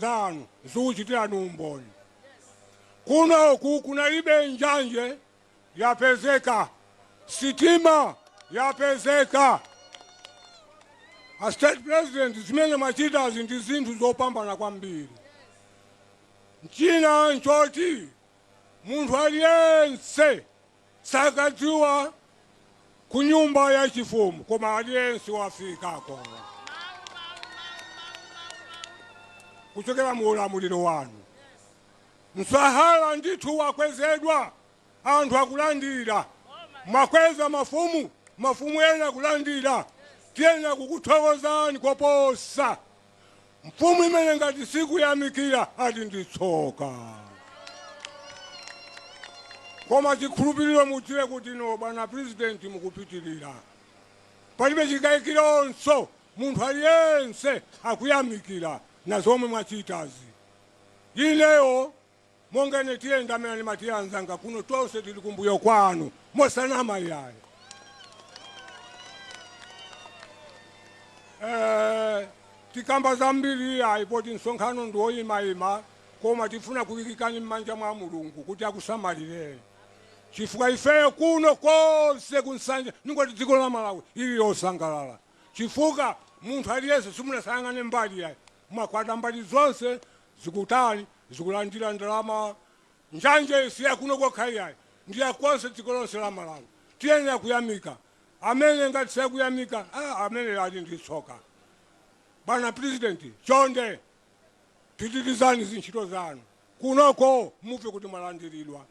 Zanu zikuchitirani umboni. Kunoku kunalibe njanje, yapezeka. Sitima yapezeka. A State President, zimene mwachitazi ndi zinthu zopambana kwambiri. China nchoti munthu aliyense sakadziwa ku nyumba ya chifumu, koma aliyense wafikako kuchokera mu ulamuliro wanu. Msahara ndithu wakwezedwa, anthu akulandira. Mwakweza mafumu, mafumu ena akulandira. Tiyenera kukuthokozani koposa. Mfumu imene ngati sikuyamikira ati ndi tsoka. Koma chikhulupiriro mudziwe kuti no bwana President mukupitirira. Palibe chikayikironso, munthu aliyense akuyamikira na zomwe mwachitazi. Ineyo monga ine T/A Ndamera ndi ma T/A anzanga kuno tonse tili kumbuyo kwanu mosanama iyayi. Tikamba zambiri iyayi poti msonkhano ndi woyimayima, koma tifuna kuyikikani m'manja mwa Mulungu kuti akusamalireni, chifukwa ifeyo kuno konse ku Nsanje, ningoti dziko la Malawi ili losangalala, chifukwa munthu aliyense simunasayang'ane mbali iyayi, mwakwata mbali zonse zikutali zikulandira ndalama. Njanje si yakuno kokha iyayi, ndi yakonse dziko lonse la Malawi. Tiyenera kuyamika. Amene ngati sakuyamika, amene ali ndi tsoka. Bwana President, chonde pitirizani zintchito zanu kunoko, muve kuti mwalandiridwa.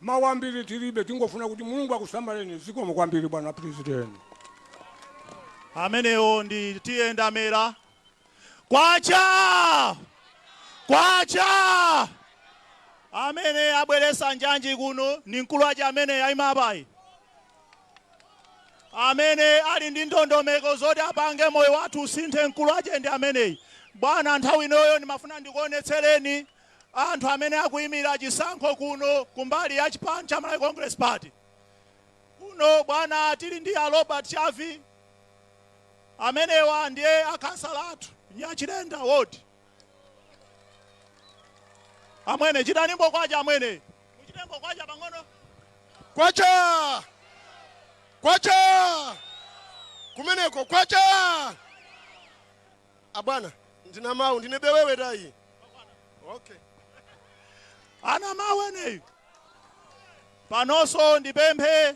Mawu ambiri tilibe, tingofuna kuti Mulungu akusamaleni. Zikomo kwambiri, bwana President. Amenewo ndi T/A Ndamera. Kwacha! Kwacha! Amene abweresa njanji kuno ni mkulu aja amene ayima apayi, amene ali ndi ndondomeko zoti apange moyo wathu usinthe. Mkulu aje ndi ameneyi. Bwana, nthawi inoyo ndimafuna ndikuonetsereni anthu amene akuyimira chisankho kuno kumbali ya chipani cha Malawi Congress Party. Kuno bwana tili ndi a Robert Chavi, amenewa ndiye akhansala athu Nyachilenda Ward. Amwene, chitanimbo kwacha. Amwene, muchitembo kwacha pang'ono. Kwacha! Kwacha! Kumeneko kwacha! Abwana, ndina mawu, ndine bewewe tayi. Okay. Ana mawu eneyu. Panonso ndipemphe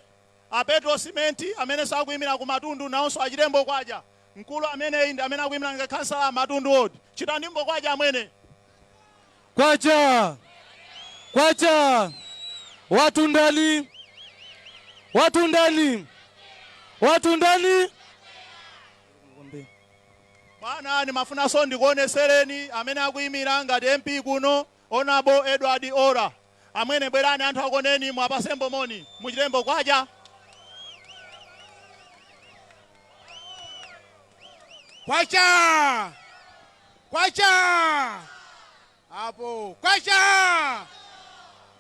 a Petro Simenti amene sakuyimira ku Matundu, nawonso achitembo kwacha. Mkulu ameneyi ndi amene akuyimira ngati khansala Matundu Ward. Chitanimbo kwacha, amwene. Kwacha! Kwacha! Watundani! Watundani! Watundani! Bwana, ndimafunanso ndikuonesereni amene akuyimira ngati MP kuno, Honourable Edward Ora. Amwene, bwerani anthu akoneni, mwapasembo moni, muchitembo kwacha. Kwacha! Kwacha! Apo kwacha!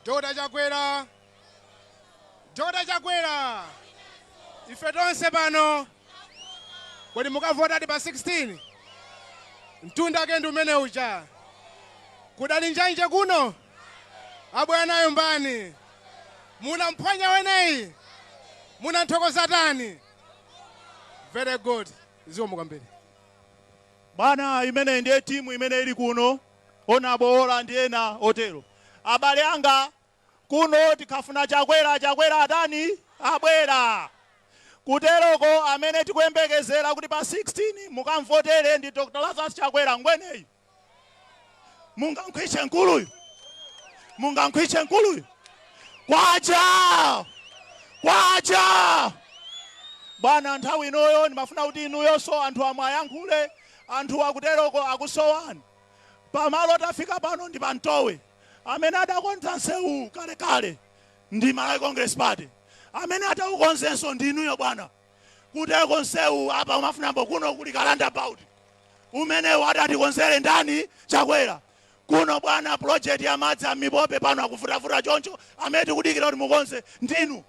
Dr. Chakwera! Dr. Chakwera! Ife tonse pano kodi mukavotadi pa 16? Mtunda ake ndi umene uja. Kudali njanje kuno, abwana yumbani munamphwanya weneyi, munanthokoza tani. Very good, zikomo kwambiri. Bwana, imeneyi ndiye timu imene ili kuno, Honourable Ora ndi ena otero. Abale anga, kuno tikafuna Chakwera, Chakwera atani? Abwera. Kuteroko amene tikuyembekezera kuti pa 16 mukamvotere ndi Dr Lazarus Chakwera. Ngweneyi mungankhwiche nkuluyu, mungankhwiche nkuluyu. Kwacha! Kwacha! Bwana, nthawi inoyo ndimafuna kuti inuyonso anthu amwe ayankhule. Anthu akuteroko akusowani. Pamalo tafika pano ndi pamtowe. Amene adakonza nsewu kalekale ndi Malawi Congress Party, amene ataukonzenso ndi inuyo bwana. Kuteko nsewu apa umafunambo kuno kuli ka roundabout, umenewu atatikonzere ndani? Chakwera. Kuno bwana, project ya madzi a mipope pano akuvutavuta choncho, amene tikudikira kuti mukonze ndinu.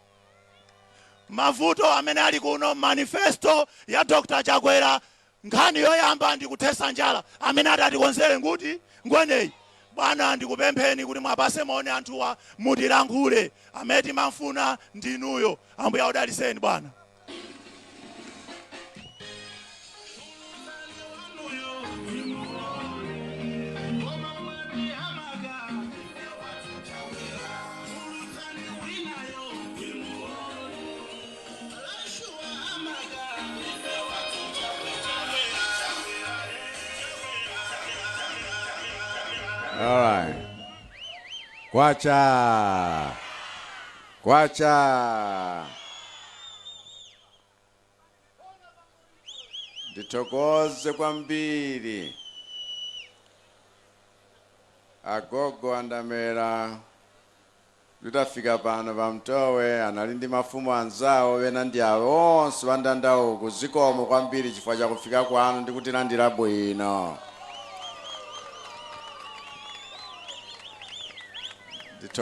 Mavuto amene ali kuno, manifesto ya Dr Chakwera. Nkhani yoyamba ndikuthesa njala. Amene atatikonzere nguti ngweneyi. Bwana, ndikupempheni kuti mwapase moni anthuwa, mutilankhule. Amene timamfuna ndinuyo. Ambuye audaliseni, bwana. All right. Kwacha. Kwacha. Ndithokoze kwambiri agogo andamera. Tutafika pano pamtowe anali ndi mafumu anzawo wena ndi awo onse wandandauku. Zikomo kwambiri chifukwa chakufika kwanu ndi kutilandira bwino.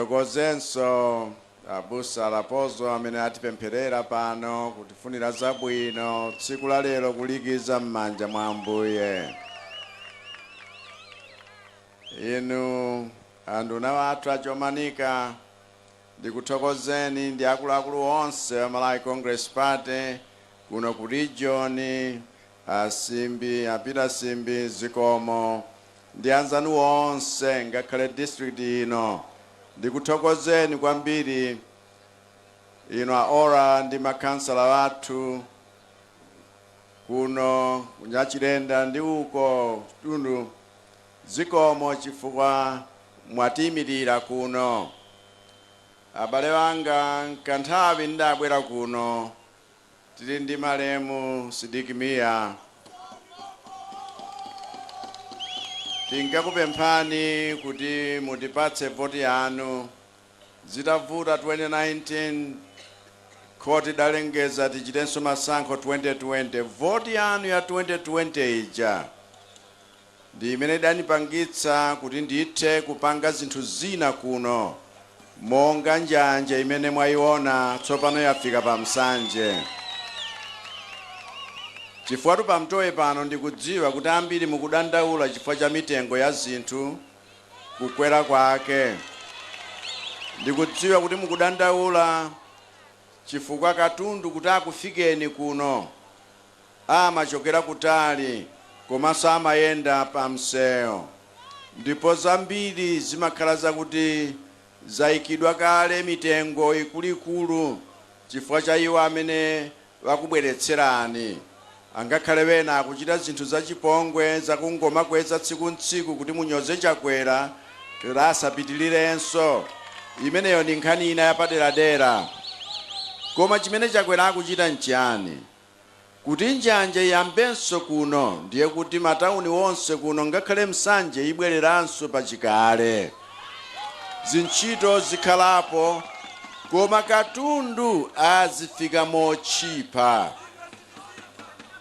Ndithokozenso abusa Rapozo amene atipempherera pano kutifunira zabwino tsiku la lero, kulikiza m'manja mwa Ambuye. Inu anduna wathu achomanika, ndikuthokozeni ndi akuluakulu onse a Malawi Congress Party kuno ku region, asimbi apita simbi, zikomo, ndi anzanu onse ngakhale district ino. Ndikuthokozeni kwambiri inu a ora ndi makhansala wathu kuno kunyachilenda ndi uko Tundu, zikomo chifukwa mwatiyimirira kuno. Abale wanga, kanthawi ndabwera kuno tili ndi malemu Sidik Mia, tinkakupemphani kuti mutipatse voti yanu. Zitavuta 2019, khoti idalengeza tichitenso masankho 2020. Voti yanu ya 2020 ija ndi imene idanipangitsa kuti ndithe kupanga zinthu zina kuno, monga njanje imene mwayiona tsopano yafika pa Msanje. Chifukwa pamtowe pano ndikudziwa kuti ambiri mukudandaula chifukwa cha mitengo ya zinthu kukwera kwake. Ndikudziwa kuti mukudandaula chifukwa katundu kuti akufikeni kuno amachokera kutali, komanso amayenda pa msewu, ndipo zambiri zimakhala zakuti zayikidwa kale mitengo ikuluikulu chifukwa cha iwo amene vakubweretserani. Angakhale wena akuchita zinthu zachipongwe zakungoma kweza tsiku ntsiku kuti munyoze Chakwera kuti asapitilirenso, imeneyo ndi nkhani ina yapaderadera. Koma chimene Chakwera akuchita nchiyani? Kuti njanje iyambenso kuno, ndiye kuti matawuni wonse kuno ngakhale Msanje ibwereranso pachikale, zintchito zikhalapo, koma katundu azifika motchipa.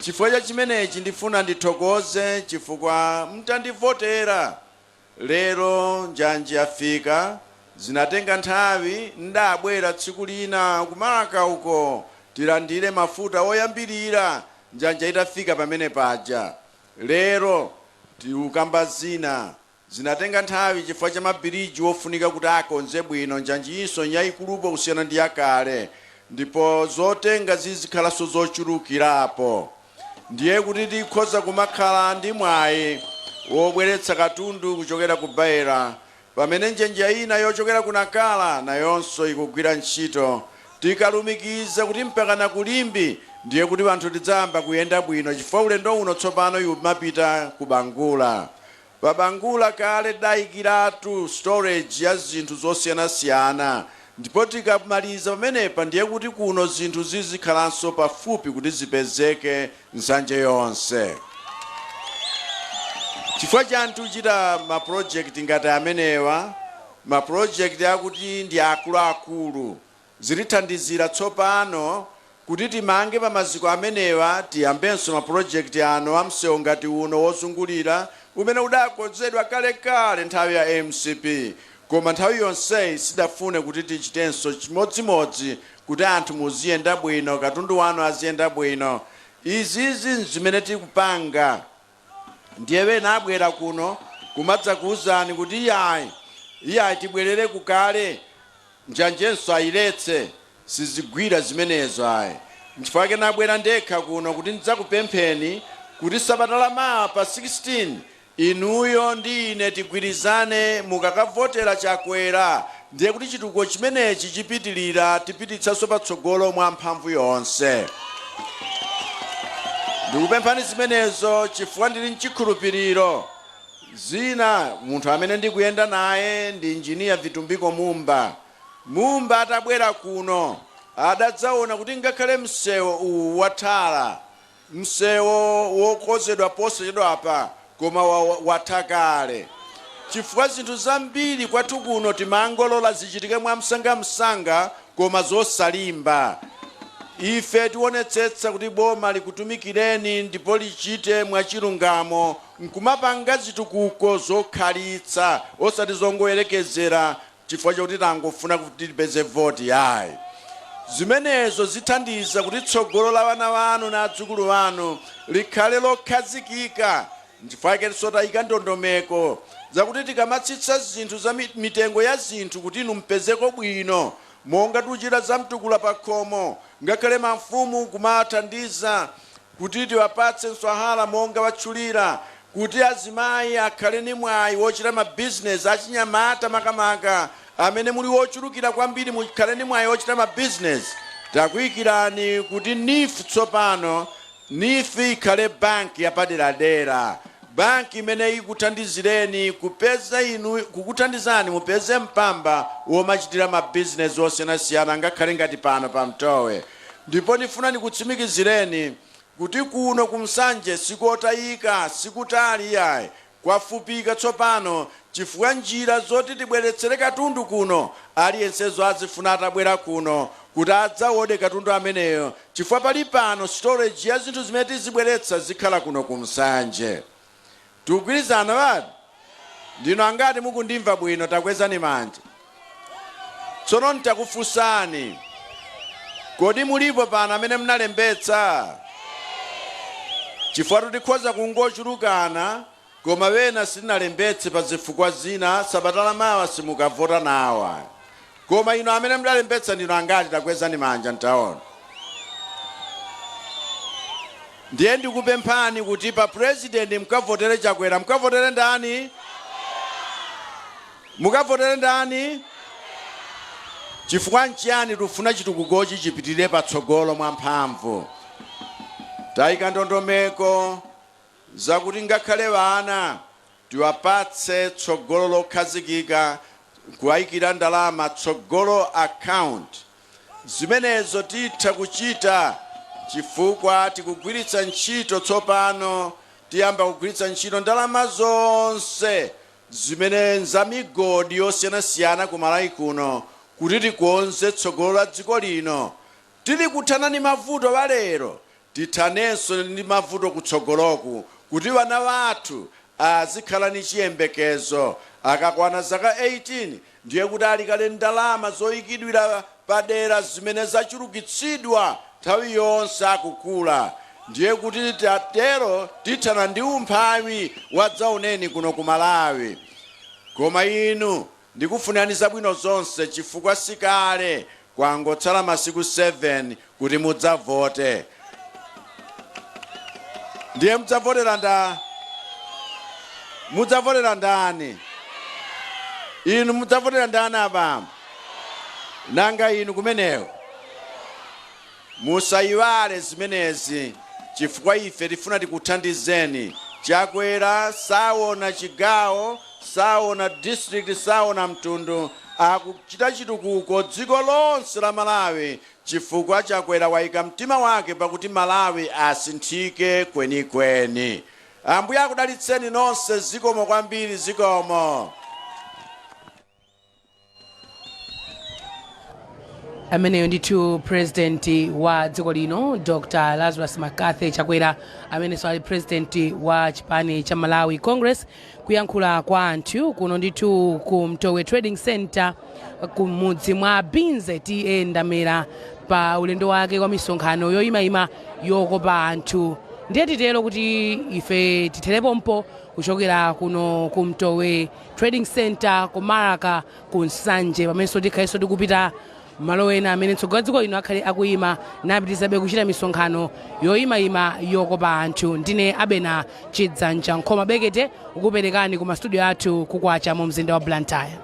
Chifukwa cha chimenechi ndifuna ndithokoze chifukwa mtandivotera lero njanji yafika. Zinatenga nthawi. Ndabwera tsiku lina kumalaka uko tilandire mafuta oyambirira njanja itafika pamene paja. Lero tikukamba zina. Zinatenga nthawi chifukwa cha mabiriji ofunika kuti akonze bwino. Njanjiyinso yayikulupo kusiyana ndi yakale, ndipo zotenga zizikhalanso zochulukirapo, ndiye kuti tikhoza kumakhala ndi mwayi wobweretsa katundu kuchokera ku Beira, pamene njenja ina yochokera ku Nakala nayonso ikugwira ntchito. Tikalumikiza kuti mpaka na kulimbi, ndiye kuti anthu tidzayamba kuyenda bwino, chifukwa ulendo uno tsopano imapita ku Bangula. Pa Bangula kale dayikiratu storage ya zinthu zosiyanasiyana, ndipo tikamaliza pamenepa ndiye kuti kuno zinthu zizikhalanso pafupi kuti zipezeke Nsanje yonse. Chifukwa chani tikuchita mapulojekiti ngati amenewa? Mapulojekiti akuti ndi akuluakulu, zitithandizira tsopano kuti timange pa maziko amenewa, tiyambenso mapulojekiti ano amsewu ngati uno wozungulira umene udakonzedwa kalekale nthawi ya MCP, koma nthawi yonseyi sidafune kuti tichitenso chimodzimodzi kuti anthu muziyenda bwino, katundu wanu aziyenda bwino. Izizi nzimene tikupanga. Ndiye wena abwera kuno kumadzakuwuzani kuti iyayi, iyayi, tibwerere kukale, njanjenso ayiletse. Sizigwira zimenezo ayi. Nchifukwa chake nabwera ndekha kuno kuti ndidzakupempheni kuti sabata lamawa pa 16 inuyo ndi ine tigwirizane. Mukakavotera Chakwera, ndiye kuti chitukuko chimenechi chipitilira, tipititsanso patsogolo mwa mphamvu yonse. Ndikupemphani zimenezo chifukwa ndili mchikhulupiriro zina. Munthu amene ndikuyenda naye ndi Injiniya Vitumbiko Mumba. Mumba atabwera kuno adadzaona kuti ngakhale msewu uwu wathala, msewu wokonzedwa posachedwapa, koma watha kale, chifukwa zinthu zambiri kwathu kuno timangolola zichitike mwamsangamsanga koma zosalimba. Ife tionetsetsa kuti boma likutumikireni ndipo lichite mwachilungamo nkumapanga zitukuko zokhalitsa, osati zongoyerekezera chifukwa chokuti tangofuna kuti tipeze voti yayi. Zimenezo zithandiza kuti tsogolo la vana vanu na adzukulu vanu likhale lokhazikika. Nchifukwa chake tayika ndondomeko zakuti tikamatsitsa zinthu za mitengo ya zinthu kuti inu mpezeko bwino, monga tikuchita za mtukula pa khomo, ngakhale mafumu kumathandiza kuti tiwapatse mswahala monga watchulira, kuti azimayi akhale ni mwayi wochita mabizinesi, achinyamata makamaka amene muli wochulukira kwambiri mukhale ni mwayi wochita mabizinesi. Takuyikirani kuti NEEF, tsopano NEEF ikhale banki yapaderadera, banki imene ikuthandizireni kupeza inu, kukuthandizani mupeze mpamba womachitira mabizinesi osiyanasiyana, ngakhale ngati pano pa Mtowe. Ndipo ndifuna ndikutsimikizireni kuti kuno kumsanje sikotayika, sikutali yayi, kwafupika tsopano, chifukwa njira zoti tibweretsere katundu kuno, aliyensezo azifuna atabwera kuno kuti adzaode katundu ameneyo, chifukwa pali pano storage ya zinthu zimene tizibweretsa zikhala kuno kumsanje. Tikugwirizana vati? Ndino angati mukundimva bwino? Takwezani manja. Tsono ntakufunsani, kodi mulipo pano amene munalembetsa? Chifukwa tikhoza kungochulukana koma wena sitinalembetse pa zifukwa zina, sabata lamawa simukavota nawa. Koma ino amene mudalembetsa ndino angati? Takwezani manja ntaona. Ndiye ndikupemphani kuti pa president mukavotere Chakwera. Mukavotere ndani? Mukavotere ndani? Chifukwa nchiyani? Tifuna chitukukochi chipitirire patsogolo mwamphamvu. Tayika ndondomeko zakuti ngakhale vana tiwapatse tsogolo lokhazikika, kuwayikira ndalama Tsogolo Account. Zimenezo titha kuchita chifukwa tikugwiritsa ntchito, tsopano tiyamba kugwiritsa ntchito ndalama zonse zimene za migodi yosiyanasiyana ku Malawi kuno kuti tikonze tsogolo la dziko lino. Tili kuthana ndi mavuto walero, tithanenso ndi mavuto kutsogoloku, kuti vana vathu azikhala ni chiyembekezo. Akakwana zaka 18 ndiye kuti alikale ndalama zoyikidwira padera zimene zachulukitsidwa nthawi yonse akukula. Ndiye kuti tatero tithana ndi umphawi wadzaoneni kuno ku Malawi. Koma inu ndikufunirani zabwino zonse, chifukwa sikale, kwangotsala masiku 7 kuti mudzavote. Ndiye mudzavotera nda mudzavotera ndani? Inu mudzavotera ndani, abambo? Nanga inu kumeneko? Musayiwale zimenezi, chifukwa ife tifuna tikuthandizeni. Chakwera saona chigawo, saona district, saona mtundu, akuchita chitukuko dziko lonse la Malawi, chifukwa Chakwera wayika mtima wake pakuti Malawi asinthike kwenikweni. Ambuye akudalitseni nonse. Zikomo kwambiri, zikomo. Ameneyo ndithu President wa dziko lino, Dr Lazarus McCarthy Chakwera, amenenso ali President wa chipani cha Malawi Congress, kuyankhula kwa anthu kuno ndithu ku Mtowe Trading Center kumudzi mwa Binze, T/A Ndamera, pa ulendo wake wa misonkhano yoyimayima yokopa anthu. Ndiye titero kuti ife titherepo kuchokera kuno ku Mtowe Trading Center ku Maraka ku Nsanje, pamenenso tikhalenso tikupita malo ena amene mtsogoleri wa dziko lino akhale akuyima napitirizabe kuchita misonkhano yoyimayima yokopa anthu. Ndine Abena Chidzanja Nkhoma Bekete, kukuperekani ku mastudio athu kukwacha mu mzinda wa Blantyre.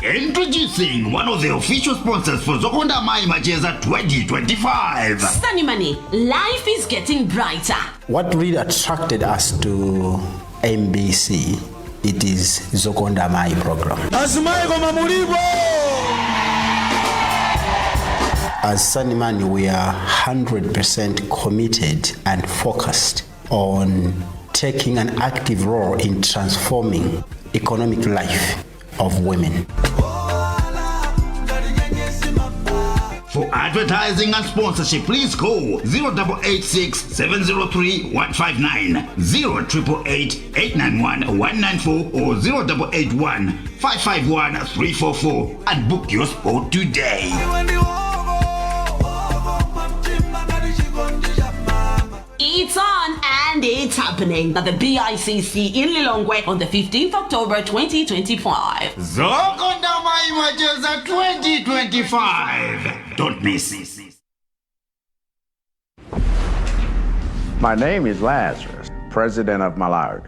Introducing one of the official sponsors for Zokonda Mai Macheza 2025. Sunny Money, life is getting brighter. What really attracted us to MBC, it is Zokonda Mai program. Azimayi, koma mulipo? As Sunny Money, we are 100% committed and focused on taking an active role in transforming economic life of women. For advertising and sponsorship, please call 0886 703 159, 0888 891 194 or 0881 551 344 and book your spot today. It's on and it's happening at the BICC in Lilongwe on the 15th October 2025. Zokonda Mai Macheza 2025. Don't miss. My name is Lazarus, President of Malawi.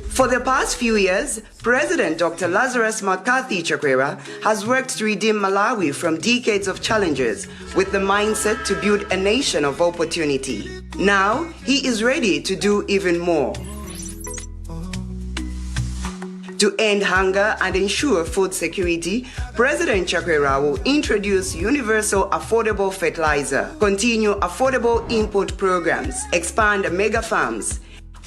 For the past few years, President Dr. Lazarus McCarthy Chakwera has worked to redeem Malawi from decades of challenges with the mindset to build a nation of opportunity. Now, he is ready to do even more. To end hunger and ensure food security, President Chakwera will introduce universal affordable fertilizer, continue affordable input programs, expand mega farms.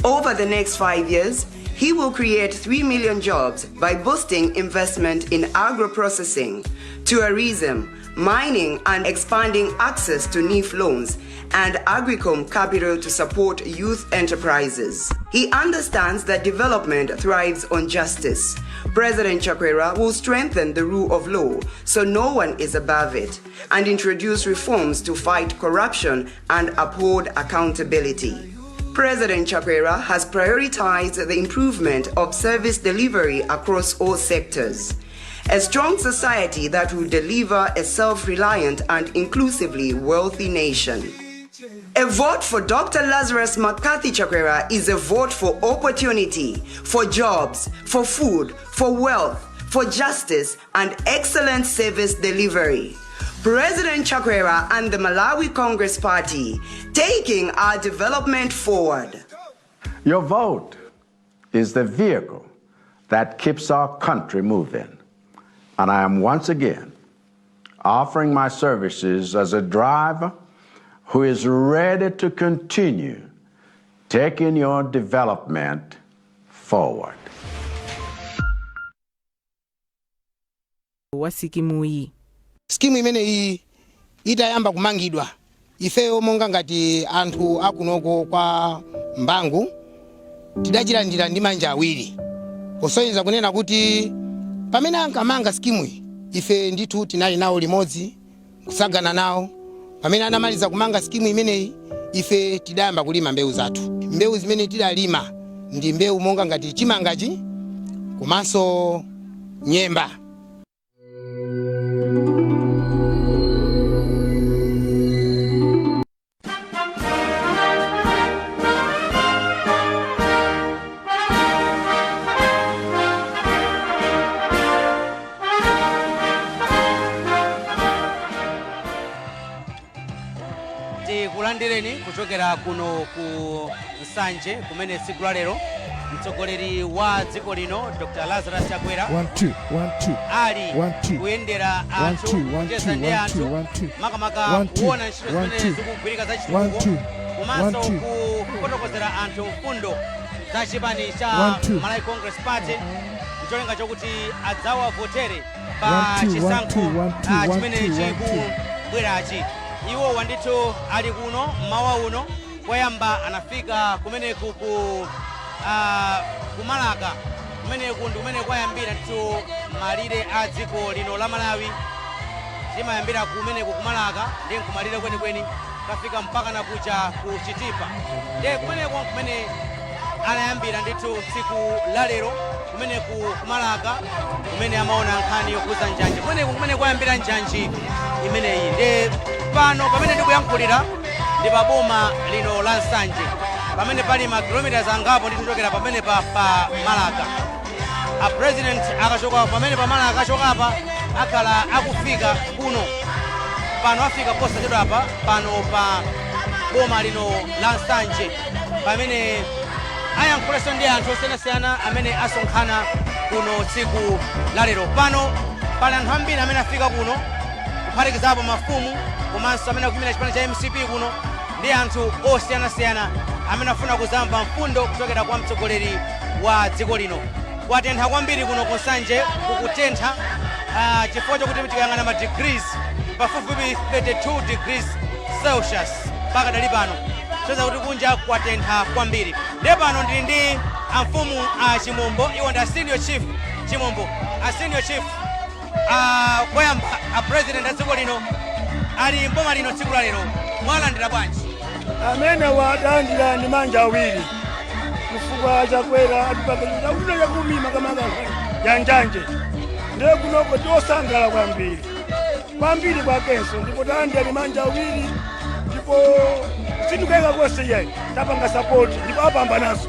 Over the next 5 years, he will create 3 million jobs by boosting investment in agro-processing, tourism, mining, and expanding access to NEEF loans and Agricom capital to support youth enterprises. He understands that development thrives on justice. President Chakwera will strengthen the rule of law so no one is above it and introduce reforms to fight corruption and uphold accountability. President Chakwera has prioritized the improvement of service delivery across all sectors. A strong society that will deliver a self reliant and inclusively wealthy nation. A vote for Dr. Lazarus McCarthy Chakwera is a vote for opportunity, for jobs, for food, for wealth, for justice, and excellent service delivery. President Chakwera and the Malawi Congress Party, taking our development forward. Your vote is the vehicle that keeps our country moving. And I am once again offering my services as a driver who is ready to continue taking your development forward. Wa sikimuyi. Skimu imeneyi itayamba kumangidwa, ifeyo monga ngati anthu akunoko kwa Mbangu tidachilandira ndi manja awiri, kusonyeza kunena kuti pamene ankamanga skimuyi ife ndithu tinali nawo limodzi kusagana nawo. Pamene anamaliza kumanga skimu imeneyi, ife tidayamba kulima mbewu zathu. Mbewu zimene tidalima ndi mbewu monga ngati chimangachi komanso nyemba. Tikulandireni kuchokera kuno ku Nsanje, kumene tsiku la lero Mtsogoleri wa dziko lino Dr Lazarus Chakwera 1 2 1 2 ali 1 2 kuyendera 1 anthu, 2 1 kucheza 2 ndi 1 2 anthu, 1 2 makamaka 1 2 kuona ntchito 1 zimene 2 zikugwirika za 1 chitukuko 2 komanso 1 2 kufotokozera anthu mfundo za chipani cha 1 2 Malawi Congress Party ndicholinga chokuti adzawavotere pa 1 2 1 chisankho 2 1 2 1 chimene 2 1 2. chikubwerachi. Iwo wandithu ali kuno mmawa uno. Koyamba anafika kumeneku ku Malaka. Kumeneku ndi kumene kwayambira ndithu malire a dziko lino la Malawi. Timayambira kumeneku ku Malaka ndi nkumalire kwenikweni kafika mpaka nakuja ku Chitipa. Ndiye kumeneko kumene anayambira ndithu tsiku la lero, kumeneku ku Malaka, kumene amaona nkhani yokuza njanji, kumeneku kumene kwayambira njanji imeneyi. Ndiye pano pamene ndikuyankhulira ndi pa boma lino la Nsanje, pamene pali ma kilometers angapo ndithu kuchokera pamene pa Malaka. A president akachoka pamene pa Malaka, akachokapa akhala akufika kuno. Pano afika posachedwapa pano pa boma lino la Nsanje, pamene ayankhulenso ndi anthu osiyanasiyana amene asonkhana kuno tsiku la lero. Pano pali anthu ambiri amene afika kuno, kuphatikizapo mafumu komanso amene akuyimira chipani cha MCP kuno ndi anthu osiyanasiyana amene afuna kuzamva mfundo kuchokera kwa mtsogoleri wa dziko lino. Kwatentha kwambiri kuno ku Nsanje, kukutentha chifukwa chokuti tikayang'ana ma degrees, pafupifupi 32 degrees Celsius pakadali pano, soza kuti kunja kwatentha kwambiri. Ndiye pano ndili ndi amfumu a Chimombo. Iwo ndi a Senior Chief Chimombo. A Senior Chief, koyamba, a president a dziko lino ali mboma lino tsiku la lero, mwalandira bwanji? Amene watalandira ndi manja awiri, chifukwa Chakwera atipanga chakuno chakumima kamaka ya njanje. Ndiye kunoko tiosangala kwambiri kwambiri kwakenso, ndipo talandira ndi manja awiri, ndipo sitikayika konse iyayi, tapanga support ndipo apambanaso.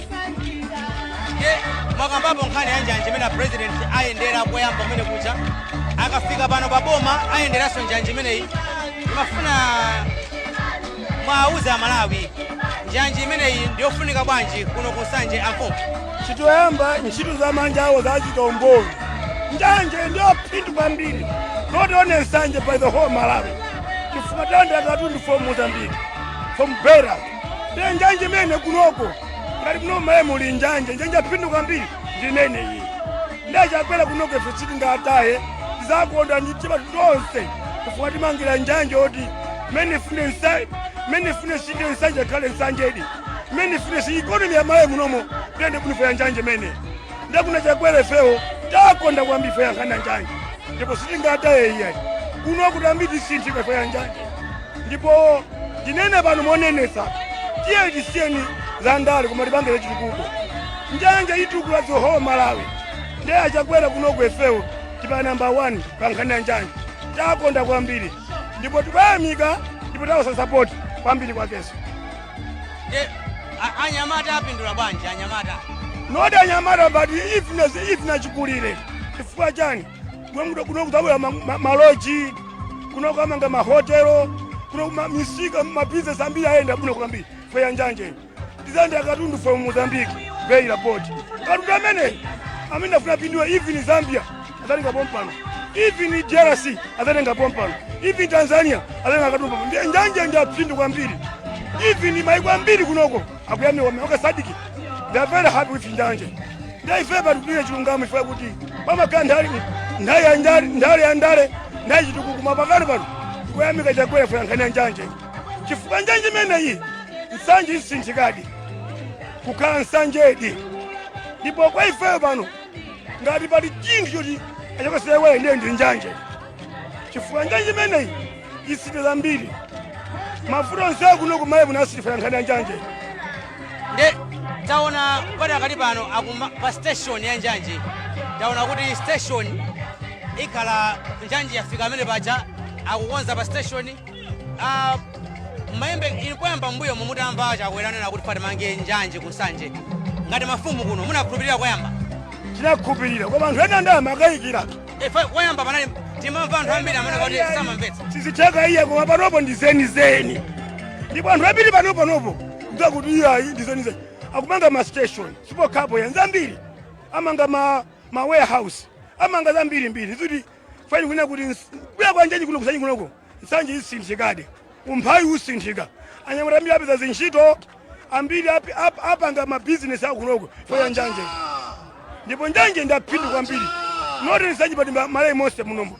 Ye mwakambapo nkhani ya njanji imene a president ayendera koyamba kumene kucha. Akafika pano pa boma ayenderanso njanji imeneyi. Imafuna mwauza Amalawi njanji imeneyi ndiyofunika bwanji kuno ku Nsanje, amfumu? Chitoyamba, ntchito za manja awo zachitomboli. Njanje ndiyo phindu kwambiri, not only Nsanje, by the whole Malawi, chifukwa tanda katundu from Mozambique, from Beira. Ndiye njanje imene kunoko, ngati kuno maye muli njanje, njanje phindu kwambiri ndi imene iyi. Ndiye Chakwera kunoko ife sitingataye, tizakonda ndi mtima tonse, chifukwa timangira njanje oti mene ifune mene ifune sinde Nsanje khale Nsanjedi, mene ifune si economy ya Malawi munomo ndiyende kuno ya njanje mene. Ndiye kuna Chakwera ifewo takonda kwambiri ife yankhana njanje, ndipo sitingataye iyayi. Kuno kuti ambiri tisinthika ife ya njanje. Ndipo ndinene pano monenesa, tiye tisiyeni za ndale koma tipange chitukuko. Njanje itukula the whole Malawi. Ndiye aChakwera kunoko ifewo tipa number 1 pa nkhani ya njanje. Takonda kwambiri ndipo tikayamika ndipo tawasa support kwambiri kwakenso. Ndiye anyamata apindula bwanji, anyamata? Not anyamata, but if nachikulire. Chifukwa chani? Kuno kuno kutabwera ma lodge kuno, kamanga mahotelo kuno, misika, mabizinesi ambiri ayenda kuno kwambiri feya njanje. Tizandi katundu from Mozambique, Beira port. Katundu amene afuna pindula, even Zambia azatenga pompano, even DRC azatenga pompano, even Tanzania azatenga katundu pompano. Ndiye njanje ndi aphindu kwambiri. Even maiko ambiri kunoko akuyamiwa maka SADC, they are very happy with njanje. Ndiye ife patipire chilungamo, ife kuti pamakhala nthali, nthawi ya ndale, nthawi ya ndale, nthawi chitukuko. Mapakali pano tikuyamika Chakwera ife yankhani ya njanje, chifukwa njanje imeneyi Nsanje isinthikadi kukhala Nsanjedi. Ndipo kwa ifeyo pano, ngati pali chinthu choti achakasewere, ndiye ndi njanje, chifukwa njanje imeneyi isintha zambiri. Mafuta onse kuno kumaye munasilifa yankhani ya njanje. Nde taona padakali pano akuma pa station ya njanji. Taona kuti station ikhala njanji yafika amene paja akukonza pa station. Mayembe ili koyamba mbuyo mumutamva Chakwera nena kuti patimange njanji ku Nsanje, ngati mafumu kuno munakhulupirira koyamba? Tinakhulupirira, koma anthu ena ndama akayikira. Ife koyamba panali timamva anthu ambiri amene kuti samamvetsa. Sizitheka iye, koma panopo ndi zenizeni, ndipo anthu ambiri panopo kudziwa kuti iyayi ndi zenizeni. Akumanga ma station, sipokhapo ya zambiri, amanga ma warehouse, amanga zambiri mbiri zikuti fani kuna kuti kuya kwa njanji kuno kuSanje kunoko, Nsanje isinthikade, umphawi usinthika, anyamata ambiri apeza zintchito ambiri, apanga mabizinesi akunoko foya njanje. Ndipo njanje ndaphindu kwambiri, not Nsanje but Malawi monse munomo,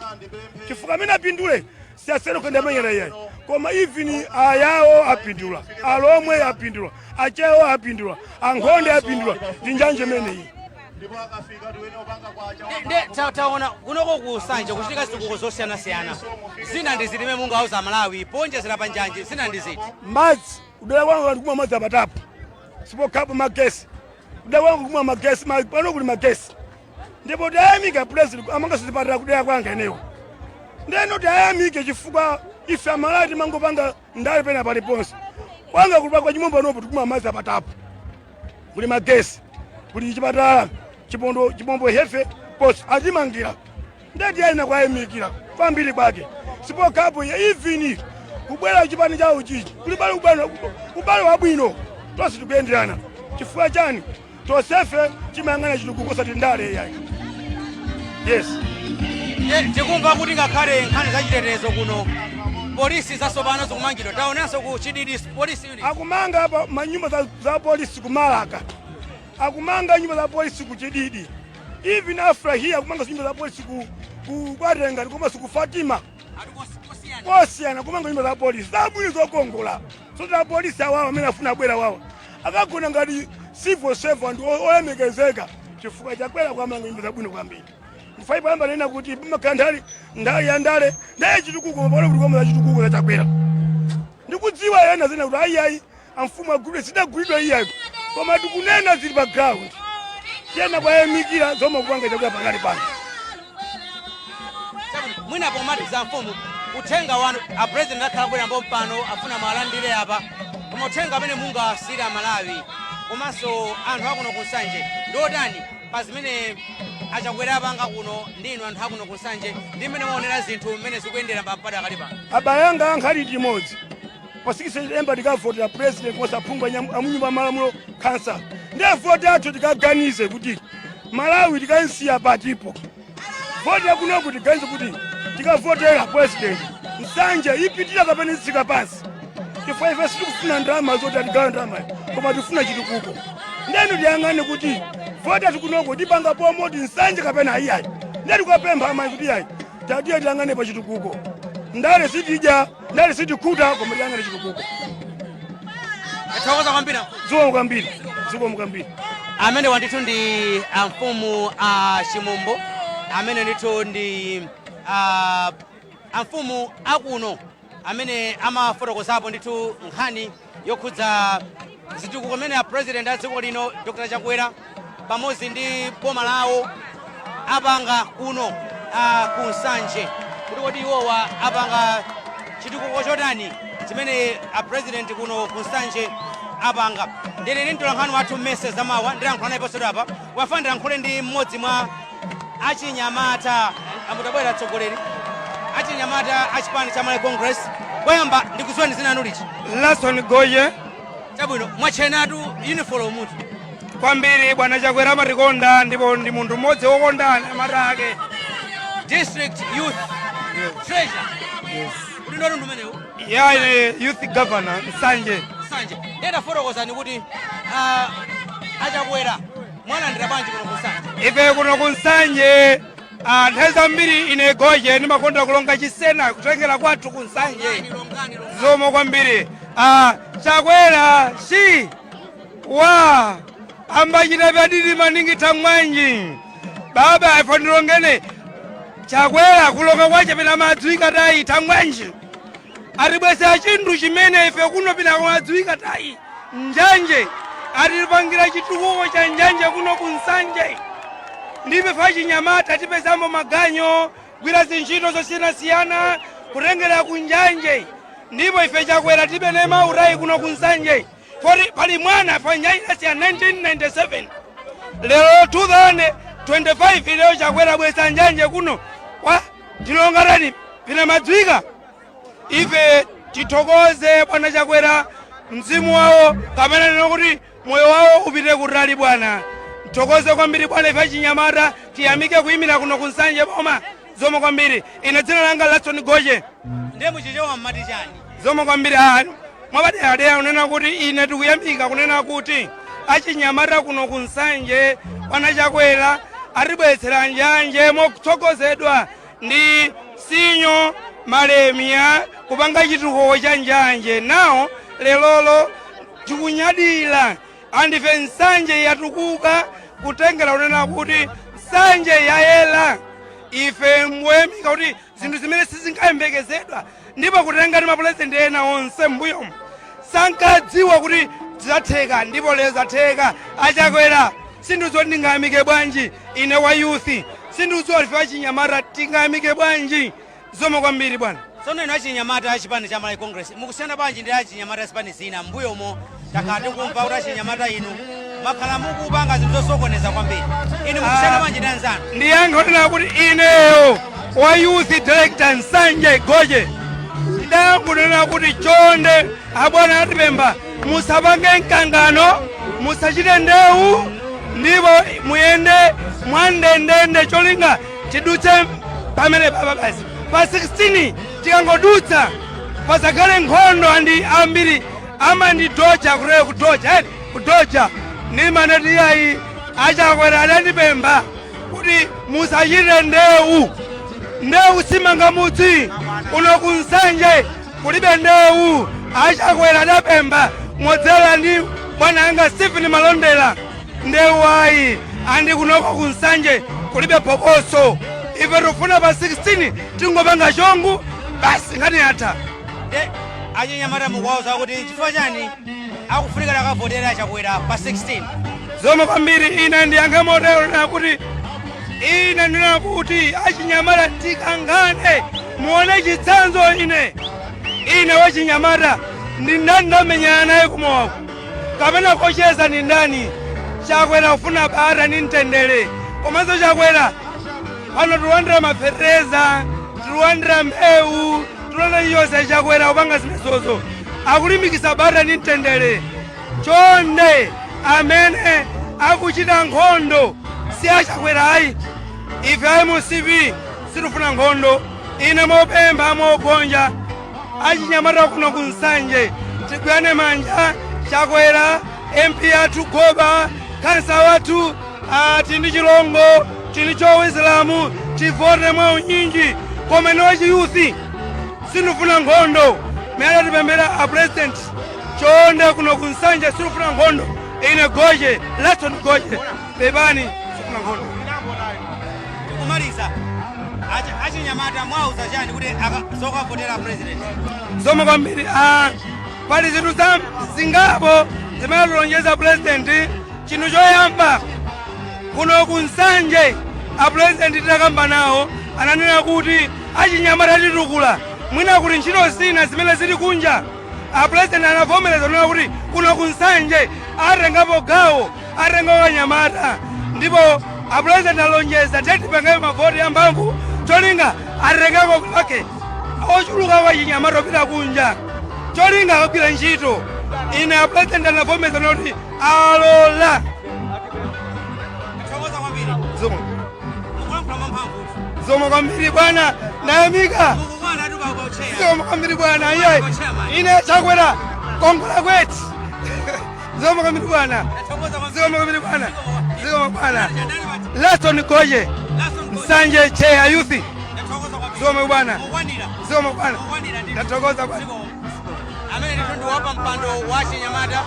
chifukwa amene apindule siyasero kandamanyera iyayi, koma even Ayawo apindula, Alomwe apindula, Achewo apindula, Ankhonde apindula ndi njanje imeneyi. Nde taona kunoko kuSanje kuchitika zitukuko zosiyanasiyana. Zina ndi ziti mungauza Malawi ponjezera pa njanje? Zina ndi ziti? Madzi, kudera kwangu anthu kumwa madzi apatapo. Sipokhapo, magesi, kudera kwangu kumwa magesi, pano kuli magesi. Ndipo tayamika President amanga zipatala kudera kwanga enewo. Ndeno tayamike chifukwa ife Amalawi timangopanga ndale pena paliponse. Kwanga kuli kwa Chimombo, panopo tikumwa madzi apatapo, kuli magesi, kuli chipatala Chipondo, Chimombo Health Post atimangira. Ndeti ayina kwayamikira kwambiri kwake. Sipokhapo, even kubwera chipani chawo chichi kuli bale ubale wabwino, tonse tikuyenderana. Chifukwa chani? Tonsefe chimayang'ana chitukuko, osati ndale yayi, yes. Tikumva kuti ngakhale nkhani zachitetezo kuno, polisi zatsopano zikumangidwa. Taonanso ku Chididi polisi unit. Akumanga apa manyumba za polisi kumalaka, akumanga nyumba za polisi ku Chididi, even Afrahia akumanga nyumba za polisi ku Kwatenga, komanso ku Fatima kosiyana kumanga nyumba za polisi zabwino zokongola. So za polisi awawa amene afuna abwera wawa akagona ngati civil servant olemekezeka, chifukwa Chakwera kwamanga nyumba zabwino kwambiri. Ndifai payamba nena kuti pamakhala ndale, ndale ya ndale, ndale chitukuko, pano kuti koma chitukuko za Chakwera. Ndikudziwa ena zina kuti ayiayi amfumu agulidwe, sidagulidwe iyayi, koma tikunena zili pa ground. Tiyena kwayamikira zomwe kupanga Chakwera pakali pano. Mwina pomaliza, mfumu, uthenga wanu. A President akhala kubwera pano, afuna mwalandire apa, koma uthenga amene mungasiyire Amalawi komanso anthu akuno kuNsanje ndi otani pa zimene aChakwera apanga kuno, ndi inu anthu akuno kuNsanje, ndi mmene mwaonera zinthu mmene zikuyendera pampada akali pano? Abale anga, ankhali imodzi: pa 6 September tikavotera president komanso aphungu amunyumba malamulo, khansa. Ndiye voti athu tikaganize kuti Malawi tikansiya patipo. Voti yakunoku tiganize kuti tikavotera president, Nsanje ipitira kapena itsika pansi, chifukwa ife sitikufuna ndalama zoti atigawe ndalama, koma tifuna chitukuko. Ndenu tiyang'ane kuti voti athu kunoko tipanga promote Nsanje kapena ayiayi. Ndiye tikapempha amayi kuti iyayi, tatiye tiyang'ane pa chitukuko. Ndale sitidya, ndale sitikhuta, koma tiyang'ane chitukuko. Tathokoza kwambiri. Zikomo kwambiri, zikomo kwambiri. Amene wandithu ndi amfumu a Chimombo, amene ndithu ndi amfumu akuno amene amafotokozapo ndithu nkhani yokhudza zitukuko amene a President a dziko lino Dr Chakwera pamodzi ndi boma lawo apanga kuno ku Nsanje, kuti kodi iwowa apanga chitukuko chotani chimene a President kuno ku Nsanje apanga. Ndili ndi mtolankhani wathu Mmese Zamawa, ndilankhula naye posachedwa apa. Wafana ndilankhule ndi mmodzi mwa achinyamata amutabwera, atsogoleri achinyamata achipani cha Malawi Congress. Koyamba ndikudziwa ndi zina anu lichi? Lason Goye. Chabwino, mwachenatu uniform mutu. Kwambiri. Bwana Chakwera amatikonda ndipo ndi munthu mmodzi wokonda anyamata ake. District youth treasurer, kuti ndo tundu umenewu? Ya, ine youth governor Nsanje. Nsanje. Ndetafotokozani kuti aChakwera mwalandira bwanji kuno ku Nsanje? Ife kuno ku Nsanje, nthawi zambiri ine Goje ndimakonda kulonga chisena kutengera kwathu ku Nsanje. Zikomo kwambiri. Chakwera shi wa ambachita vyadidi maningi tamwanji baba ifo ndilongene Chakwera kulonga kwache pena madziwika tayi tamwanji atibwesera chinthu chimene ife kuno pena madziwika tayi, njanje. Atipangira chitukuko cha njanje kuno ku Nsanje, ndipe fa chinyamata tipezamo maganyo gwira zintchito zosiyanasiyana kutengera ku njanje. Ndipo ife Chakwera tibe mautayi kuno ku Nsanje poti pali mwana pa njanje inasiya 1997, lero 2025, lero Chakwera bwesa njanje kuno kwa tilongatani pina madziwika. Ife tithokoze bwana Chakwera, mzimu wawo kapena neno kuti Moyo wawo upite kutali bwana. Mthokoze kwambiri bwana. Ife achinyamata tiyamike kuyimira kuno kuNsanje boma. Zikomo kwambiri. Ine dzina langa Latson Goje. Ndiye muchichewa mmati chani? Zikomo kwambiri. Mwapaderadera kunena kuti ine tikuyamika kunena kuti achinyamata kuno kuNsanje, bwana Chakwera atibweretsera njanje motsogozedwa ndi Sinyo Malemia kupanga chitukuko cha njanje. Nawo lelolo tikunyadira andife Nsanje yatukuka kutengera kunena kuti Nsanje yayela. Ife moyamika kuti zinthu zimene sizinkayembekezedwa, ndipo kutenga ndi mapulezidenti ena onse m'mbuyomu sankadziwa kuti zatheka, ndipo lero zatheka. Achakwera, sindidziwa kuti ndingayamike bwanji. Ine wa youth sindidziwa ife achinyamata tingayamike bwanji. Zikomo kwambiri bwana. Tsono inu achinyamata a chipani cha Malawi Congress mukusiyana bwanji ndi achinyamata a zipani zina? M'mbuyomo takhala tikumva kuti achinyamata inu mwakhala mukupanga zinthu zosokoneza kwambiri. Inu mukusiyana bwanji ndi anzanu? Ndiyankhe kunena kuti ineyo wa youth director Nsanje Goje ndidangonena kuti chonde abwana atipempha musapange mkangano, musachite ndewu, ndipo muyende mwandendende, cholinga tidutse pamene papa basi. Pa 16 tikangodutsa pasakhale nkhondo. Andi ambiri amandidoja kuteyo kudoja eti kudoja nimanati iyayi, Achakwera adandipempha kuti musachite ndewu, ndewu simanga mudzi. Kuno kuNsanje kulibe ndewu. Achakwera adapempha modzera ndi bwana anga Stephen Malondera, ndewu ayi. Andi kunoko kuNsanje kulibe phokoso. Ife tikufuna pa 16 tingopanga chongu basi, ngati yatha. Nde achinyamata mukuwauza kuti chifukwa chani akufunikira akavotera Achakwera pa 16? Zikomo kwambiri. Ine ndiyankhe motero na kuti ine ndinena kuti achinyamata tikangane, muone chitsanzo. Ine wachinyamata ndi ndani ndamenyana naye kumowako kapena kocheza ndi ndani? Chakwera kufuna bata ndi mtendere. Komanso Chakwera pano tilandira mafetereza, tilandira mbewu, tilandira chilichonse. Chakwera kupanga zimenezozo akulimbikitsa bata ndi mtendere. Chonde, amene akuchita nkhondo si Achakwera ayi. Ife a MCP sitifuna nkhondo. Ine mopempha mogonja achinyamata kuno ku Nsanje tigwirane manja. Chakwera, MP athu Goba, khansa wathu tindi Chilongo, tindi Chowislamu, tivote mwa unyinji. Koma ine wachi youth sindifuna nkhondo. Mene atipemphera a president, chonde, kuno ku Nsanje sitifuna nkhondo. Ine Goje, Latson Goje, pepani, sifuna nkhondo. Tikumaliza, achinyamata mwauza chani kuti zokavotera president? Zikomo kwambiri. Pali zinthu za zingapo zimene tilonjeza president. Chinthu choyamba, kuno ku Nsanje a president titakamba nawo ananena kuti achinyamata titukula, mwina kuti ntchito zina zimene zili kunja. A president anavomereza kunena kuti kuno ku Nsanje atengapo gawo, atengapo anyamata, ndipo a president alonjeza tetipangayo mavoti amphamvu, cholinga atengeko pake ochuluka kwa chinyamata opita kunja, cholinga akagwira ntchito. Ine a president anavomereza kuti alola. Thokoza kwambiri. Zikomo. Mukulankhula mwamphamvu. Zikomo kwambiri bwana, ndayamika. Mukukwana tu pa ucheya. Zikomo kwambiri bwana. Iye ine Chakwera kongola kweti. Zikomo kwambiri bwana. Zikomo kwambiri bwana. Zikomo bwana. Laston Goje, Nsanje chair youth. Zikomo bwana. Zikomo bwana, ndathokoza bwana. Amene ndithu ndi wapa mpando wa chinyamata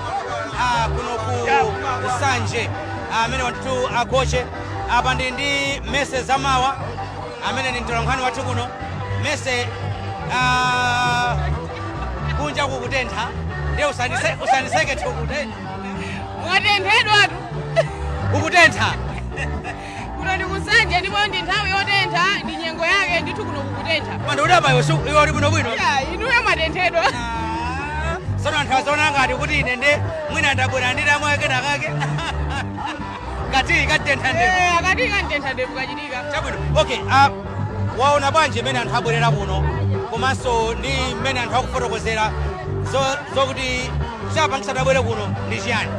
kuno ku Nsanje, amene wanthu agoche apa. Ndi Mese Zamawa amene ndi mtolankhani wathu kuno. Mese, kunja kukutentha, ndiye usaniseke tukutentha. Mwatenthedwatu. Kukutentha. Kuno ndi kuNsanje ndipo ndi nthawi yotentha, ndi nyengo yake ndithu. Kuno kukutentha. Pano kuti apa iwe uli bwinobwino. Ya, inuyo mwatenthedwa. Tsono anthu azaona ngati kuti ine nde mwina ndabwera nditamwa kenakake kati katentha ndevu. Eh, akati kantentha ndevu kachitika. Chabwino, okay, waona bwanji mmene anthu abwerera kuno komanso ndi mmene anthu akufotokozera zokuti chapangisa abwere kuno ndi chiyani?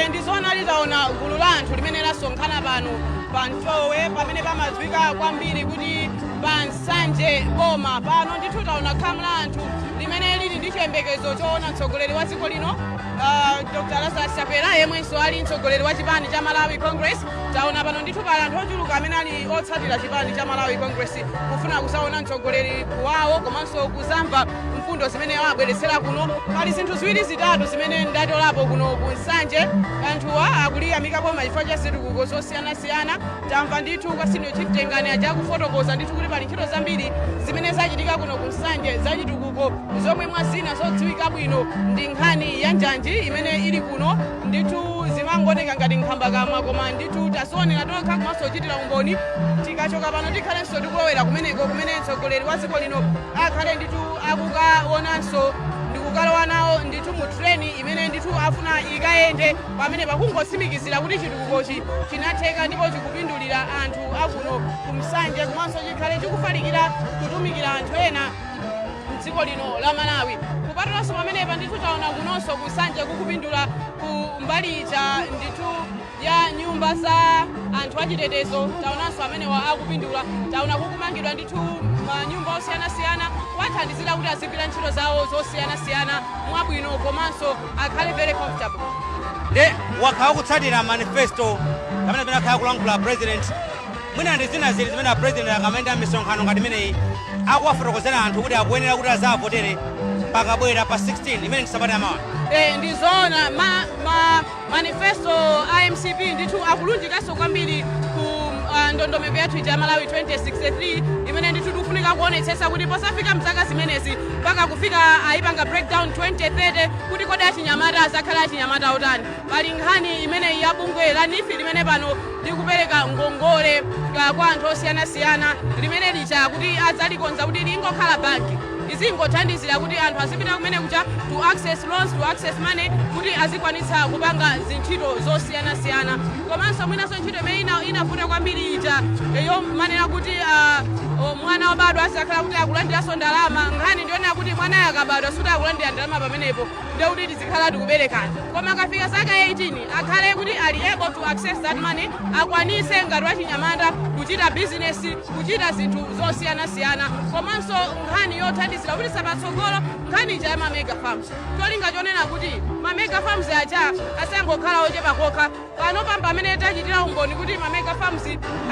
Ndizoona, taona gulu la anthu limene lasonkhana pano pa Mtowe, pamene pamadziwika kwambiri kuti pa Nsanje Boma. Pano ndithu taona khamu la anthu limene lili ndi chiyembekezo choona mtsogoleri wa dziko lino, Dr Lazarus Chakwera, yemwenso ali mtsogoleri wa chipani cha Malawi Congress. Taona pano ndithu pali anthu ochuluka amene ali otsatira chipani cha Malawi Congress, kufuna kusaona mtsogoleri wawo komanso kuzamva mfundo zimene wabweretsera kuno. Pali zinthu ziwiri zitatu zimene ndatolapo kuno ku Nsanje. Anthuwa akuliyamika boma chifukwa cha zitukuko zosiyanasiyana. Tamva ndithu kwa Senior Chief Tengani aja akufotokoza ndithu kuti pali ntchito zambiri zimene zachitika kuno ku Nsanje zachitukuko, zomwe mwa zina zodziwika bwino ndi nkhani ya njanji imene ili kuno. Ndithu zimangooneka ngati nkhambakamwa, koma ndithu tazionera tokha komanso kuchitira umboni. Tikachoka pano tikhalenso tikulowera kumeneko kumene mtsogoleri wa dziko lino akhale ndithu akukaonanso ndikukalowa nawo ndithu mu treni imene ndithu afuna ikayende pamene pakungotsimikizira kuti chitukukochi chinatheka ndipo chikupindulira anthu akuno kumsanje, komanso chikhale chikufalikira kutumikira anthu ena mdziko lino la Malawi. Kupatulanso pamenepa, ndithu taona kunonso kusanje kukupindula ku mbali ija ndithu ya nyumba za anthu achitetezo. Taonanso amenewa akupindula. Taona kukumangidwa ndithu manyumba osiyanasiyana kuwathandizira kuti azigwira ntchito zawo zosiyanasiyana mwabwino komanso akhale very comfortable. Nde wakhala kutsatira manifesto pamene akhala kulankhula President, mwina ndi zina zili zimene a President akamayenda misonkhano ngati imeneyi akuwafotokozera anthu kuti akuyenera kuti azavotere pakabwera pa 16, imene ndi sabata yamawa? Ndizoona, ma manifesto a MCP ndithu akulunjikanso kwambiri ku ndondomeko yathu ija ya Malawi 2063, imene ndithu tikufunika kuonetsetsa kuti posafika mzaka zimenezi mpaka kufika ayipanga breakdown 2030, kuti kodi achinyamata azakhala achinyamata otani. Pali nkhani imeneyi ya bungwe la NEEF limene pano likupereka ngongole kwa anthu osiyanasiyana, limene licha kuti adzalikonza kuti lingokhala banki, izingothandizira kuti anthu azipita kumene kucha to access loans, to access money, kuti azikwanitsa kupanga zintchito zosiyanasiyana. Komanso mwinanso ntchito imene inavuta kwambiri ija yomanena kuti mwana wabadwa azakhala kuti akulandiranso ndalama. Nkhani ndionera kuti mwanayo akabadwa suti akulandira ndalama pamenepo, ndekuti tizikhala tikuberekana, koma akafika zaka 18 akhale kuti ali able to access that money, akwanise ngati wachinyamata kuchita bizinesi, kuchita zinthu zosiyanasiyana. Komanso nkhani yothandizira kuti patsogolo, nkhani ija ya ma mega farms, cholinga chonena kuti ma mega farms aja asangokhala ochepa kokha. Pano pamba amene tachitira umboni kuti ma mega farms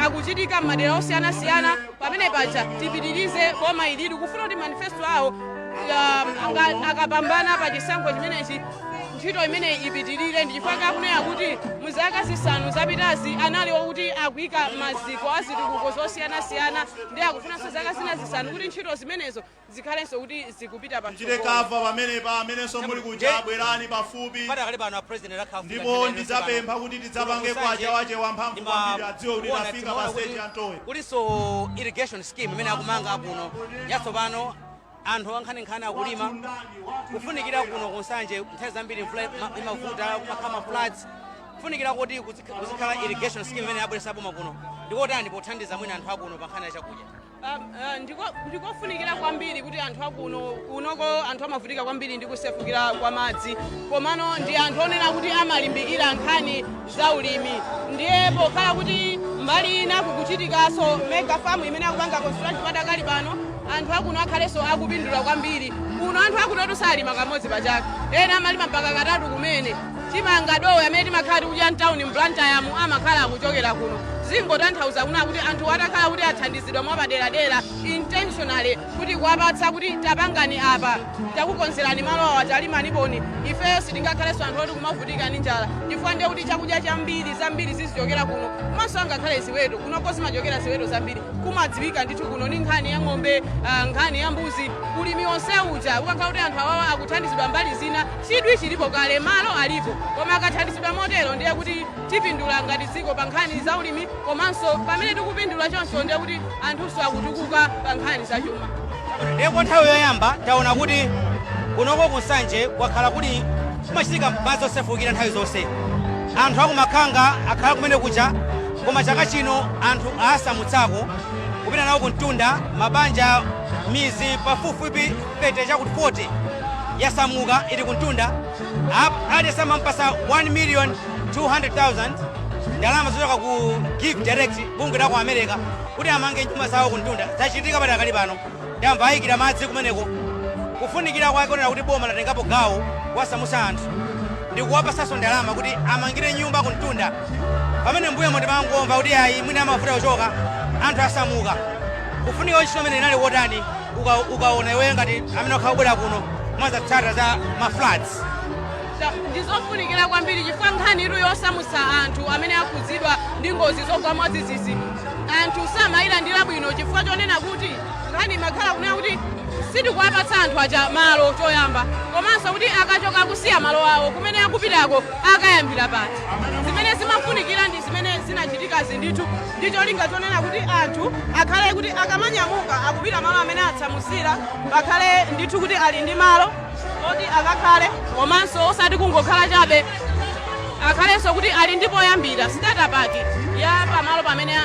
akuchitika m'madera osiyanasiyana, pamene paja tipitirize. Boma ilili kufuna kuti manifesto awo akapambana pa chisankho chimenechi, ntchito imeneyi ipitirire. Ndi chifukwa kakunena kuti muzaka 5 zapitazi anali okuti akuyika maziko a zitukuko zosiyanasiyana, ndi akufunanso zaka zina 5 kuti ntchito zimenezo zikhalenso kuti zikupita Tichite patsogolo. cover pamenepa. Amenenso muli kuja, bwerani pafupi. Padakali pano a President akhala Ndipo ndidzapempha kuti tidzapange kwacha wache wamphamvu kwambiri, adziwe kuti tafika pa stage ya Mtowe. Kulinso irrigation scheme imene akumanga kuno yatsopano. Anthu ankhaninkhani akulima, kufunikira kuno kunsanje nthawi zambiri mvula imavuta, kumakhala ma floods. Kufunikira kuti kuzikhala irrigation scheme imene abweresa boma kuno ndikotani pothandiza mwina anthu akuno pa nkhani ya chakudya? Ndikofunikira kwambiri kuti anthu akuno, kunoko anthu amavutika kwambiri ndi kusefukira kwa madzi, komano ndi anthu onena kuti amalimbikira nkhani za ulimi. Ndiye pokhala kuti mbali ina kukuchitikanso mega farm imene akupanga construct padakali pano, anthu akuno akhalenso akupindula kwambiri. Kuno anthu akunotu salima kamodzi pachaka, ena amalima mpaka katatu kumene. Chimanga, dowe amene timakhala tikudya mtawuni mBlantyre amakhala akuchokera kuno. Zingotanthauza kuna kuti anthu atakhala kuti athandizidwa mwapaderadera, intentionally, kuti kuwapatsa kuti tapangani apa, takukonzerani malo awa, talimani poni, ifeyo sitingakhalenso anthu oti kumavutika ndi njala, chifukwa ndiye kuti chakudya chambiri zambiri zizichokera kuno. Komanso angakhale ziweto, kunoko zimachokera ziweto zambiri. Kumadziwika ndithu kuno ndi nkhani ya ng'ombe, nkhani ya mbuzi, ulimi wonse uja. Ukakhala kuti anthu awawa akuthandizidwa mbali zina, chidwi chilipo kale, malo alipo, koma akathandizidwa motero ndiye kuti tipindula ngati dziko pa nkhani za ulimi. Komanso pamene tikupindula choncho, ndiye kuti anthunso akutukuka pa nkhani za chuma. Ndiye kwa nthawi yoyamba taona kuti kunoko kunsanje kwakhala kuli kumachitika madzi osefukira nthawi zonse, anthu akumakhanga akhala kumene kuja, koma chaka chino anthu asamutsako kupita nawo kumtunda. Mabanja, mizi pafupifupi 30 chakuti 40 yasamuka, ili kumtunda. Aliyense amampasa 1 million 200,000 ndalama zochoka ku Give Direct, bungwe la ku America, kuti amange nyumba zawo kumtunda. Zachitika padakali pano, ndamva ayikira madzi kumeneko. Kufunikira kwake onera kuti boma latengapo gawo kuwasamutsa anthu ndi kuwapasanso ndalama kuti amangire nyumba kumtunda, pamene mbuyomo timangomva kuti ayi, mwina amavuta kuchoka, anthu asamuka. Kufunika kwa ntchito imene inali wotani ukaona iweyo ngati amene wakhala kubwera kuno mwazatsata za ma floods? Ndizofunikira kwambiri chifukwa nkhani iru yosamutsa anthu amene akhudzidwa ndi ngozi zogwa mwadzidzidzi, anthu samayilandira bwino chifukwa chonena kuti nkhani imakhala kunena kuti sitikuwapatsa anthu aja malo choyamba, komanso kuti akachoka kusiya malo awo, kumene akupitako akayambira pati? Zimene zimafunikira ndi zimene zinachitikazi ndithu ndi cholinga chonena kuti anthu akhale kuti akamanyamuka akupita malo amene atsamusira, pakhale ndithu kuti ali ndi malo oti akakhale, komanso osati kungokhala chabe, akhalenso kuti ali ndi poyambira, starter pack ya pamalo pamene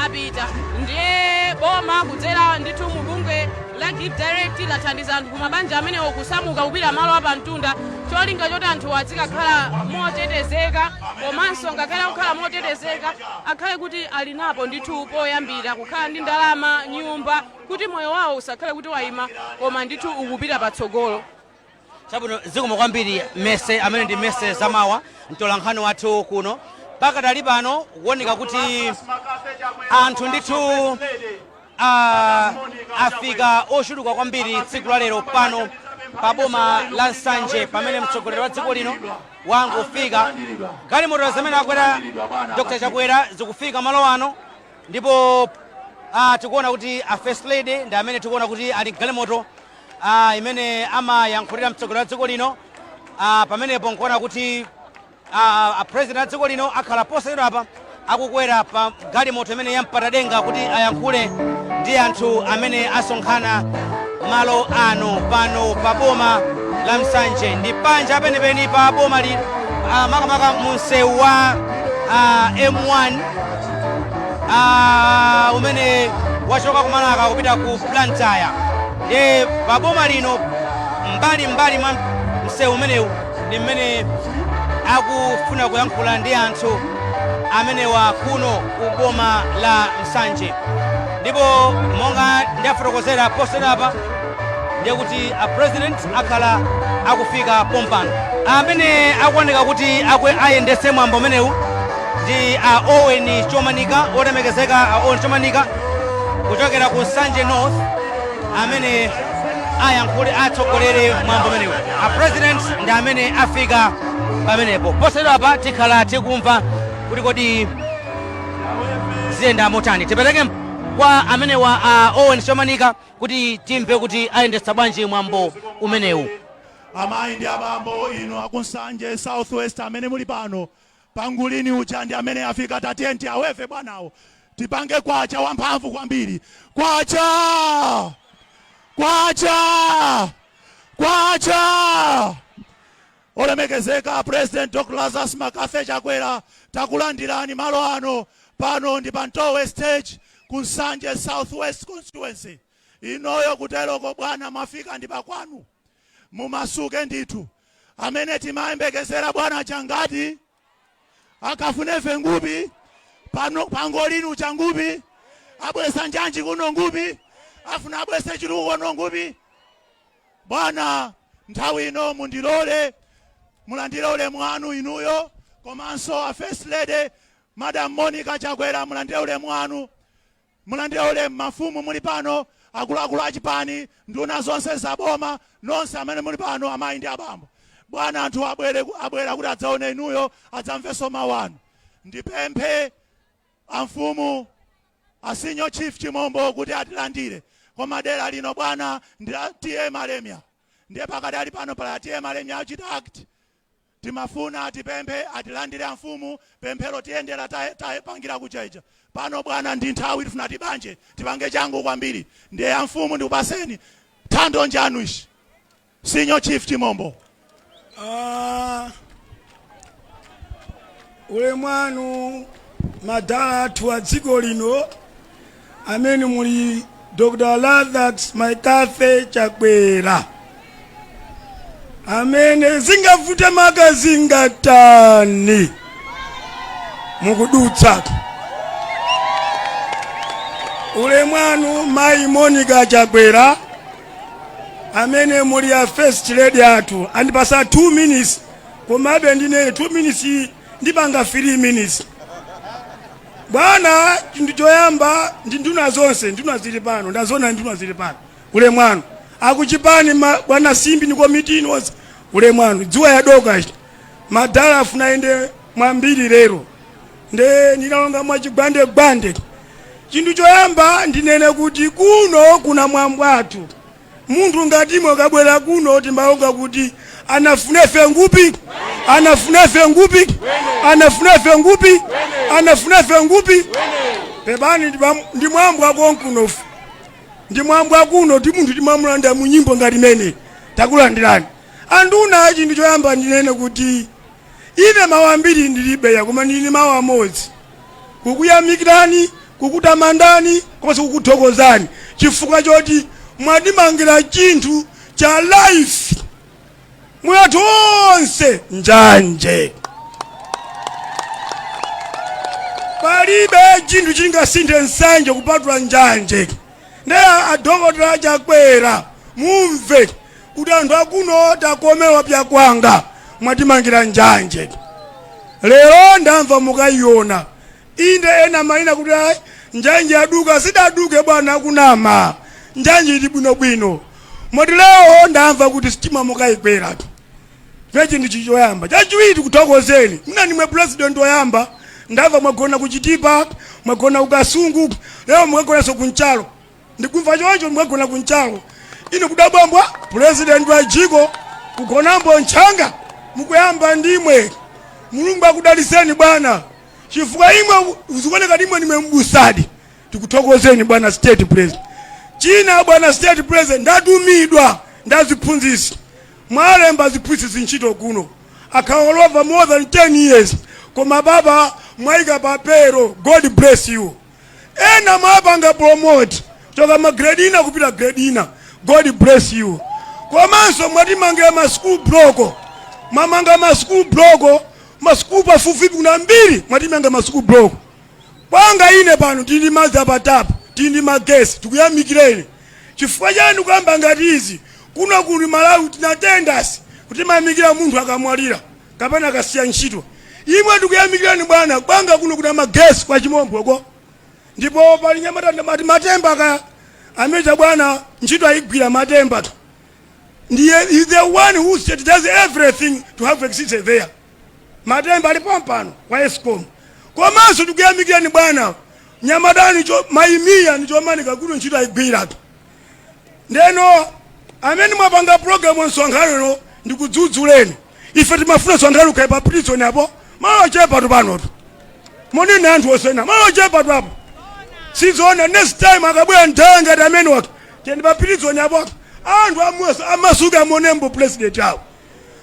apita. Ndiye boma kudzera ndithu mu bungwe la Give Direct lathandiza anthu kumabanja amenewo kusamuka kupita malo apamtunda, cholinga choti anthu azikakhala motetezeka, komanso ngakhale akukhala motetezeka, akhale kuti ali napo ndithu poyambira, kukhala ndi ndalama, nyumba, kuti moyo wawo usakhale kuti wayima, koma ndithu ukupita patsogolo. Chabwino, zikomo kwambiri Mese, amene ndi Mese Zamawa, mtolankhani wathu kuno. Pakadali pano kuoneka kuti anthu ndithu afika ochuluka kwambiri tsiku la lero pano pa boma la Nsanje, pamene mtsogoleri wa dziko lino wangofika. Galimoto zimene akwera Dr Chakwera zikufika malo ano, ndipo tikuona kuti a First Lady ndi amene tikuona kuti ali galimoto imene amayankhulira mtsogoleri wa dziko lino. Pamenepo nkuona kuti a President a dziko lino akhala posachedwa apa akukwera pa galimoto imene yampatadenga kuti ayankhule ndi anthu amene asonkhana malo ano pano pa boma la Nsanje. Ndi panja penipeni pa boma li, makamaka mu msewu wa M1 umene wachoka kumalaka kupita ku Blantyre. Ndiye pa boma lino, mbali mbali mwa msewu umenewu, ndi mmene akufuna kuyankhula ndi anthu amenewa kuno ku boma la Nsanje. Ndipo monga ndafotokozera posachedwapa, ndiye kuti a President akhala akufika pompano. Amene akuoneka kuti ayendetse mwambo umenewu ndi a Owen Chomanika, olemekezeka a Owen Chomanika kuchokera ku Nsanje North, amene ayankhule, atsogolere mwambo umenewu. A President ndi amene afika pamenepo. Posachedwapa tikhala tikumva kuti kodi ziyenda motani. Tipereke kwa amenewa a Owen Chomanika kuti timve kuti ayendetsa bwanji mwambo umenewu. Amayi ndi abambo, inu akuNsanje South West amene muli pano, pangulini uja ndi amene afika. Tatiye tiaweve bwanawo, tipange kwacha wamphamvu kwambiri. Kwacha, kwacha, kwacha! Olemekezeka President Dr Lazarus McCarthy Chakwera, takulandirani malo ano. Pano ndi pa Ntowe Stage ku Nsanje South West Constituency. Inoyo kuteroko bwana, mwafika ndi pakwanu, mumasuke ndithu. Amene timayembekezera bwana changati akafunefe ngupi pano, pangolini changupi abwesa njanji kuno, ngupi afuna abwese chitukuko ngupi. Bwana, nthawi ino mundilole mulandire ulemu wanu inuyo, komanso a First Lady Madam Monica Chakwera, mulandire ulemu wanu. Mulandire ulemu mafumu muli pano, akuluakulu achipani, nduna zonse zaboma, nonse amene muli pano, amayi ndi abambo. Bwana, anthu abwera kuti adzaone inuyo, adzamvenso mawu anu. Ndipemphe amfumu, a Senior Chief Chimombo, kuti atilandire. Koma dera lino bwana ndi la T/A Malemia, ndiye pakati ali pano pala T/A Malemia achita act. Timafuna tipemphe atilandire amfumu, pemphero tiyendera tapangira kucheja pano. Bwana, ndi nthawi tifuna tibanje, tipange changu kwambiri. Ndiye amfumu, ndikupaseni thando njanu ishi, Senior Chief Chimombo. Ulemu wanu madala athu a dziko lino amene muli Dr Lazarus McCarthy Chakwera. Amene zingavute maka zingatani mukudutsa. Ulemu wanu, Mayi Monica Chakwera, amene muli a First Lady athu. Andipasa 2 minutes, komabe ndinene 2 minutes iyi ndipanga 3 minutes. Bwana, chinthu choyamba ndi nduna zonse, nduna zili pano, ndaziona nduna zili pano. Ulemu wanu, akuchipani, bwana Simbi ni komiti inonse, ulemu wanu. Dzuwa yadoka ichi, madala afuna ende mwambiri lero, nde ndinalonga mwachigwandegwande. Chinthu choyamba ndinene kuti kuno kuna mwambo athu. Munthu ngati imwe akabwera kuno, timbalonga kuti anafunefe ngupi, anafunefe ngupi, anafunefe ngupi, anafunefe ngupi. Pepani, ndi mwambo akonkunofu, ndi mwambo akuno ti munthu timamulanda mu nyimbo ngati mene takulandirani. Anduna, chinthu choyamba ndinene kuti ine mawu ambiri ndilibe, koma ndili mawu amodzi: kukuyamikirani, kukutamandani komanso kukuthokozani chifukwa choti mwatimangira chinthu cha life mwathu onse, njanje. Palibe chinthu chingasinthe Nsanje kupatula njanje. Ndiye Adokotala Chakwera, mumve kuti anthu akuno takomewa pyakwanga, mwatimangira njanje. Lero ndamva mukayiona. Inde, ena mayina kuti ayi, njanje yaduka. Sidaduke bwana, akunama. Njanje ili bwinobwino. Moti lero ndamva kuti sitima mukayikwera. Pechi ndi choyamba. Chachiwiri, kuthokozeni mna nimwe president oyamba. Ndamva mwagona kuChitipa, mwagona kuKasungu, lero mukagonanso kuNchalo. Ndikumva choncho, mukagona kuNchalo. Ine kudabwambwa, president wa dziko kugonambo nchanga mukuyamba ndimwe. Mulungu akudaliseni bwana, chifukwa imwe zikuoneka imwe nimwe mbusadi. Tikuthokozeni bwana State President. China bwana State President, ndatumidwa ndaziphunzitsi. Mwalemba ziphunzitsi ntchito kuno, akhala over more than 10 years, koma baba mwayika papero. God bless you. Ena mwapanga promote choka ma grade ina kupita grade ina. God bless you. Komanso mwatimangira ma school block, mwamanga ma school block, ma school pafupifupi kuna mbiri mwatimanga ma school block. Kwanga ine pano tili madzi apatapo, tili ndi magesi. Tikuyamikireni. Chifukwa chani kuyamba ngati izi? Kuno kuli Malawi tinatendasi kuti mayamikira munthu akamwalira kapena akasiya ntchito. Imwe tikuyamikirani bwana. Kwanga kuno kuna magesi kwa Chimomboko, ndipo pali nyamata mati Matemba kaya ameja bwana, ntchito ayigwira. Matemba ndiye is the one who said does everything to have electricity there. Matemba alipo pano kwa ESCOM. Komanso tikuyamikirani bwana, nyamadani cho maimiya ni chomanika kuno, ntchito ayigwira. Ndeno amene mwapanga program msonkhano, ndikudzudzuleni. Ife timafuna msonkhano ukhale pa Prison apo, malo ochepa tu panotu. Monene anthu osena malo ochepa tu apo, sizoona. Next time akabwera mdala ngati amene wake, tiyeni pa Prison apo, anthu amasuka amonembo president awo.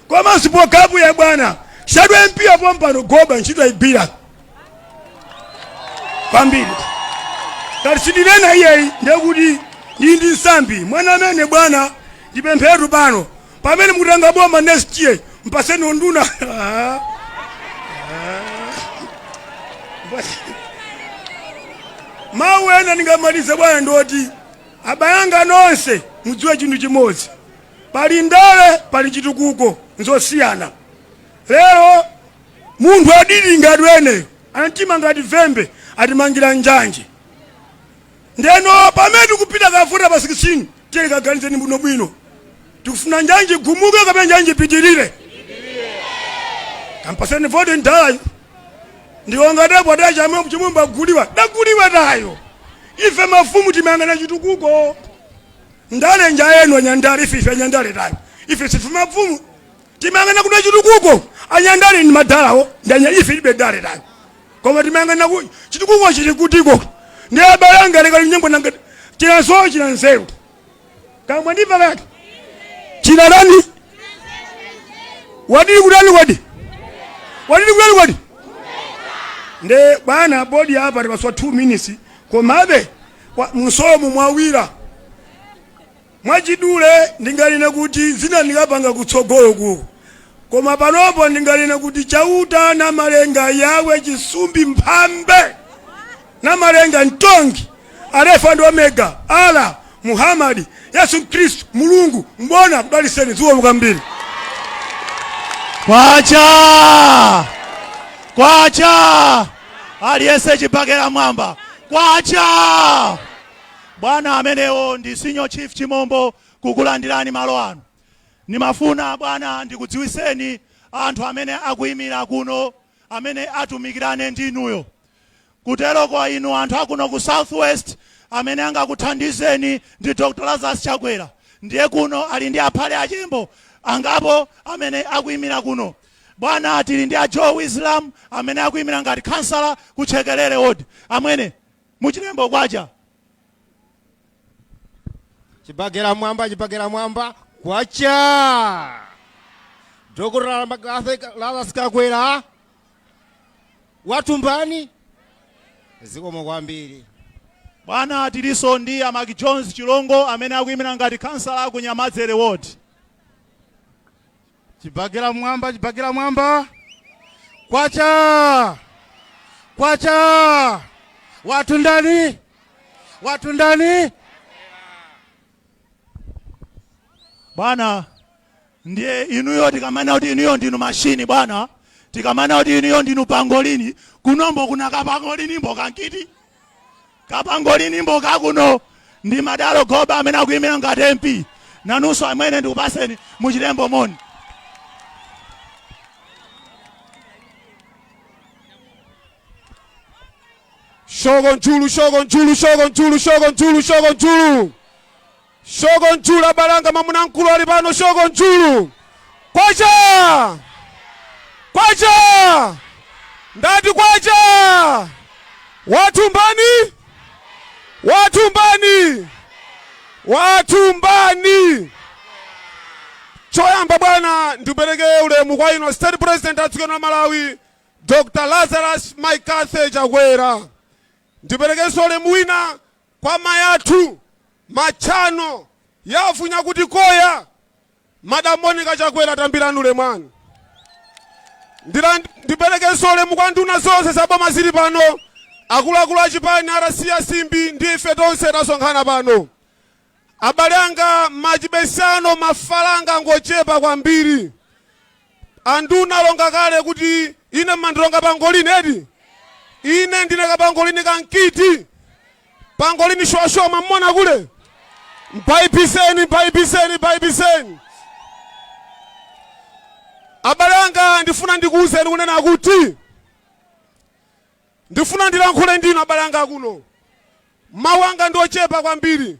Komanso pokapu ya bwana shadow MP apo mpano goba, ntchito ayigwira kwambiri. Kati sindinena iyeyi, ndekuti ndi nsambi mwana amene. Bwana, ndipemphetu pano, pamene mukutenga boma next year, mpaseni unduna. Mawu ena ndingamalize bwana ndoti abayanga nonse mudziwe chinthu chimodzi: pali ndale, pali chitukuko, nzosiyana. Lero munthu adili ngati weneyo, anamtima ngati vembe, atimangira njanje. Ndeno pamene tikupita kavuta pa 16, tiyeni kaganizeni bwinobwino: tikufuna njanje igumuke kapena njanje ipitirire? Kampaseni voti ndalayo. Ndiwongatepo tacha chimumba guliwa daguliwa tayo. Ife mafumu timayang'ana chitukuko. Ndale njayenu anyandale, ife anyandale tayo. Ife sife mafumu, timayang'ana kuna chitukuko. Anyandale ni madalawo ndanya, ife libe dale tayo, koma timayang'ana ku chitukuko chili kutiko. Ndi abalanga lekali nyimbo nanga chinanso china nzeru kamwe ndimva kake chinalani wadili kutani kodi, wadili kutani kodi? Nde bwana bodi, apa tipaswa 2 minutes, komabe msomo mwawira. Mwachidule ndinganene kuti zina ndikapanga kutsogolo kuko, koma panopo ndinganene kuti Chauta Namalenga, Yawe, Chisumbi, Mphambe, Namalenga, Mtongi, Alefa ndi Omega, Allah, Muhammad, Yesu Khristu, Mulungu mbona akudalitseni. Zikomo kwambiri. Kwacha! Kwacha! Aliyense chibakera mwamba. Kwacha! Bwana, amenewo ndi Senior Chief Chimombo kukulandirani malo ano. Ndimafuna bwana ndikudziwiseni anthu amene akuyimira kuno, amene atumikirane ndi inuyo. Kutero kwa inu anthu akuno ku South West, amene angakuthandizeni ndi Dr Lazarus Chakwera. Ndiye kuno ali ndi aphale achembo angapo amene akuyimira kuno. Bwana, tili ndi a Joe Islam amene akuyimira ngati khansala ku Chekelere Ward. Amwene, muchilembo kwacha. Chibakera mwamba, chibakera mwamba, kwacha! Dr. Lazarus Chakwera watumbani, zikomo kwambiri. Bwana, tilinso ndi a Mark Jones Chilongo amene akuyimira ngati khansala ku Nyamadzere Ward. Chibakera mwamba, chibakera mwamba, kwacha! Kwacha! Watundani, watundani. Bwana, ndiye inuyo tikamana kuti inuyo ndinu mashini, bwana, tikamana kuti inuyo ndinu pangolini, kunombo kuna kapangolini mbo kankiti kapangolini mbo kakuno ndi Madalo Goba amene akuyimira ngati MP. Nanunso amwene ndikupaseni muchilembo moni. Shoko njulu, shoko njulu, shoko njulu, shoko njulu, shoko njulu, shoko njulu! Abalanga, mamuna mkulu ali pano. Shoko njulu! Kwacha! Kwacha! Ndati kwacha! Watumbani, watumbani, watumbani! Choyamba bwana, ndipereke ulemu kwa inu State President a dziko la Malawi, Dr Lazarus McCarthy Chakwera. Ndiperekenso ulemu wina kwa mayi athu machano yafunya kuti koya, Madam Monica Chakwera, tambirani ulemu wanu. Ndiperekenso ulemu kwa nduna zonse za boma zili pano, akuluakulu a chipani, RC Asimbi, ndi ife tonse tasonkhana pano. Abale anga, machibesano mafalanga ngochepa kwambiri. Anduna alonga kale kuti ine mmandilonga pangolini eti, ine ndine kapangolini kankiti, pangolini shwashwa mammona kule. Mpaiphiseni, mpaiphiseni, mpaiphiseni! Abale anga, ndifuna ndikuwuzeni kunena kuti ndifuna ndilankhule ndinu abale anga kuno. Mawu anga ndi ochepa kwambiri.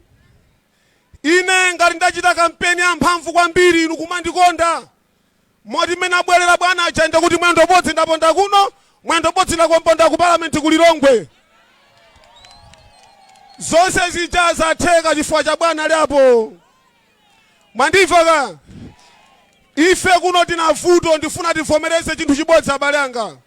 Ine ngati ndachita kampeni yamphamvu kwambiri, inu kumandikonda moti mmene abwerera bwana aja ndikuti mwendo bodzi ndaponda kuno, mwendo bodzi ndakomponda ku palamenti ku Lilongwe. Zonse zija zatheka chifukwa cha bwana ali apo. Mwandimva ka? Ife kuno tina vuto. Ndifuna tivomereze chinthu chibodzi, abale anga.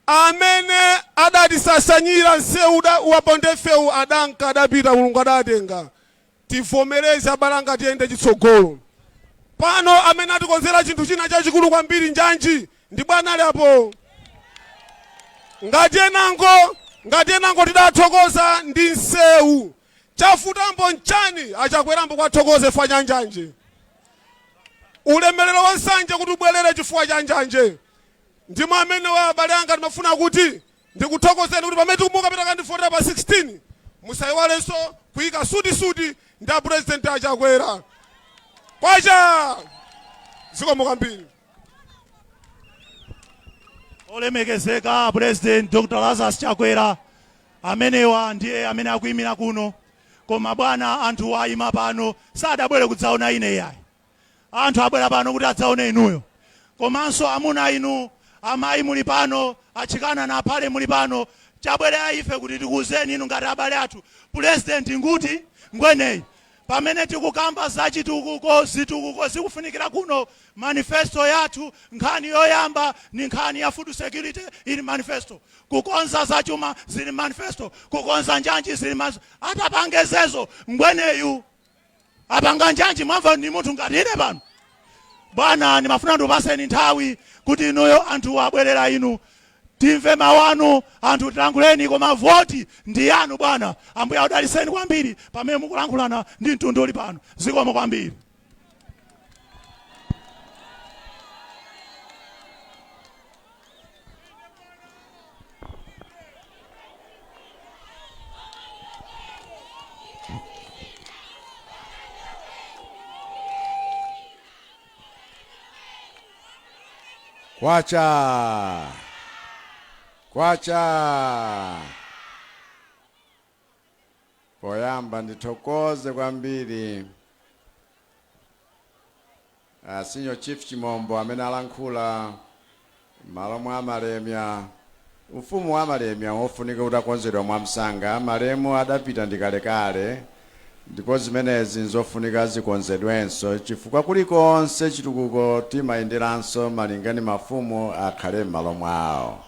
Amene adatisasanyira nsewu wapondefewu adanka, adapita, Mulungu adatenga. Tivomereze, abale anga, tiyende chitsogolo. Pano amene atikonzera chinthu china chachikulu kwambiri, njanji, ndi bwana ali apo. Ngati enango tidathokoza ndi nsewu, chafutambo nchani? Achakwerambo kwathokoze chifukwa cha njanje, ulemerero wa Nsanje kuti ubwerere chifukwa cha njanje. Ndimo amene wa abale anga, timafuna kuti ndikuthokozeni kuti pamene tikumukapita kandivotera pa 16, musayiwalenso kuyika sutisuti ndi a President Achakwera. Kwacha! Zikomo kwambiri. Olemekezeka President Dr Lazarus Chakwera, amenewa ndiye amene akuyimira kuno. Koma bwana, anthu ayima pano sadabwere kudzaona ine yayi. Anthu abwera pano kuti adzaone inuyo, komanso amuna inu, amayi muli pano, atsikana na aphale muli pano. Chabwerera ife kuti tikuwuzeni inu ngati abale athu, President nguti ngweneyi. Pamene tikukamba za chitukuko, zitukuko zikufunikira kuno, manifesto yathu nkhani yoyamba ni nkhani ya food security, ili manifesto. Kukonza zachuma zili manifesto, kukonza njanji zili manifesto. Atapangezezo ngweneyu. Apanga njanji mwamva ni munthu ngati ine pano. Bwana, ndimafuna ndikupaseni nthawi kuti inuyo anthu abwerera inu timve mawu anu, anthu tilankhuleni, koma voti ndi yanu bwana. Ambuye akudalitseni kwambiri pamene mukulankhulana ndi mtundu uli pano. Zikomo kwambiri. Kwacha! Kwacha! Poyamba ndithokoze kwambiri Senior Chief Chimombo amene alankhula m'malo mwa Malemia. Ufumu wa Malemia wofunika kuti akonzedwa mwamsanga. Malemu adapita ndi kalekale, ndipo zimenezi nzofunika zikonzedwenso chifukwa kulikonse chitukuko timayenderanso malinga ndi mafumu akhale m'malo mwawo.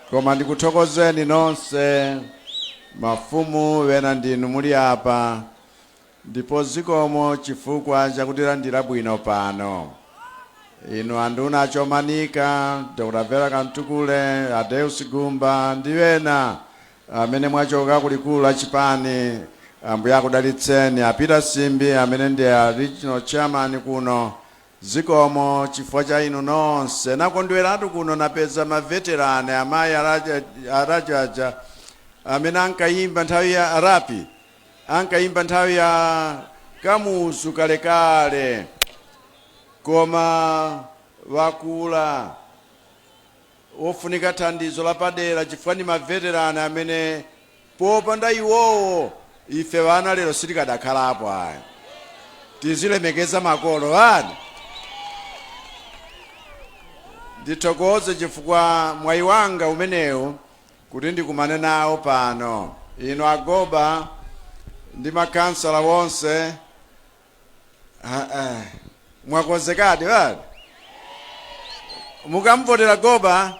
Koma ndikuthokozeni nonse mafumu wena ndinu muli apa, ndipo zikomo chifukwa chakutilandira bwino pano. Inu anduna a Chomanika, Dr. Vera Kamtukule, a Deus Gumba ndi ena amene mwachoka kulikulu la chipani, Ambuye akudalitseni. A Peter Simbi amene ndi a regional chairman kuno, zikomo chifukwa cha inu nonse. Nakondweratu kuno napeza maveterani amayi arajaja amene ankayimba nthawi ya Arapi, ankayimba nthawi ya Kamuzu kalekale, koma wakula wofunika thandizo lapadera chifukwa ndi maveterani amene popanda iwowo ife wana lero sitikadakhalapo ayi. Tizilemekeza makolo ani. Ndithokoze chifukwa mwayi wanga umenewu kuti ndikumane nawo pano. Inu agoba ndi makansala wonse, mwakonzekadi bali? Mukamvotera goba?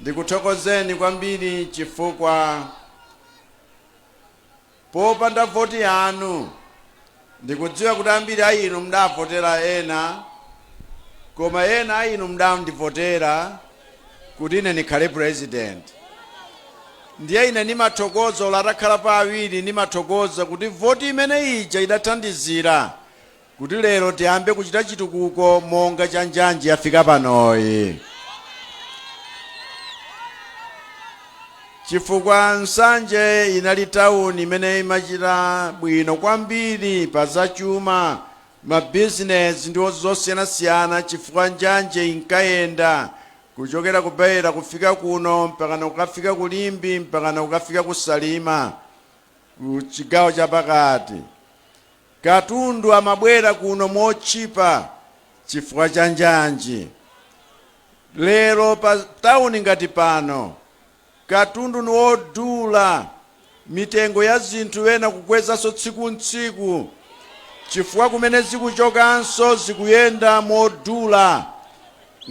Ndikuthokozeni kwambiri chifukwa popanda voti yanu, ndikudziwa kuti ambiri a inu mudavotera ena, koma ena a inu mudandivotera kuti ine ndikhale president. Ndiye ine ndimathokoza, olo atakhala pa awiri, ndimathokoza kuti voti imene ija idathandizira kuti lero tiyambe kuchita chitukuko monga cha njanji yafika panoyi. Chifukwa Nsanje inali tawuni imene imachita bwino kwambiri pa zachuma, mabizinesi ndi zosiyanasiyana, chifukwa njanje inkayenda kuchokera ku Beira kufika kuno mpakana kukafika ku Limbe mpakana kukafika ku Salima ku chigawo chapakati. Katundu amabwera kuno motchipa chifukwa cha njanji. Lero pa tawuni ngati pano katundu ni wodula, mitengo ya zinthu ena kukwezanso tsiku ntsiku chifukwa kumene zikuchokanso zikuyenda modula,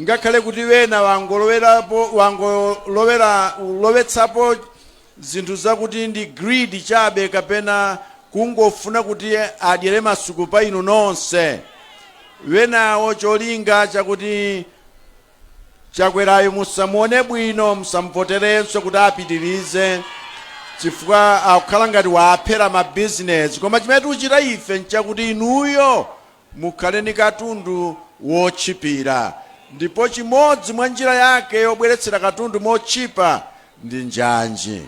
ngakhale kuti wena wangolowerapo, wangolowera ulowetsapo zinthu zakuti ndi greed chabe kapena kungofuna kuti adyere masuku pa inu nonse. Wenawo cholinga chakuti Chakwerayo musamuone bwino, musamvoterenso kuti apitirize chifukwa akukhala ngati waaphera mabizinesi. Koma chimene tikuchita ife nchakuti inuyo mukhale ndi katundu wotchipira, ndipo chimodzi mwa njira yake yobweretsera katundu motchipa ndi njanji,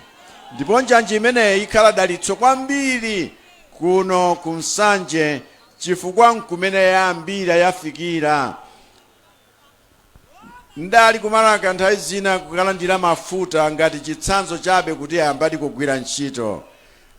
ndipo njanji imeneyi ikhala dalitso kwambiri kuno ku Nsanje chifukwa nkumene yambira yafikira. Ndali ku Marka nthawi zina kukalandira mafuta ngati chitsanzo chabe kuti ayambadi kugwira ntchito.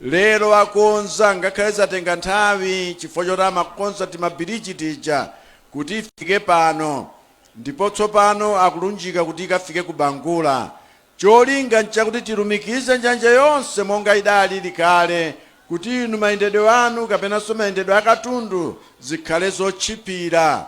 Lero akonza, ngakhale zatenga nthawi chifukwa choti amakonza timabiriji tija kuti ifike pano, ndipo tsopano akulunjika kuti ikafike ku Bangula. Cholinga nchakuti tilumikize njanje yonse monga idalili kale kuti inu mayendedwe anu kapenanso mayendedwe a katundu zikhale zotchipira.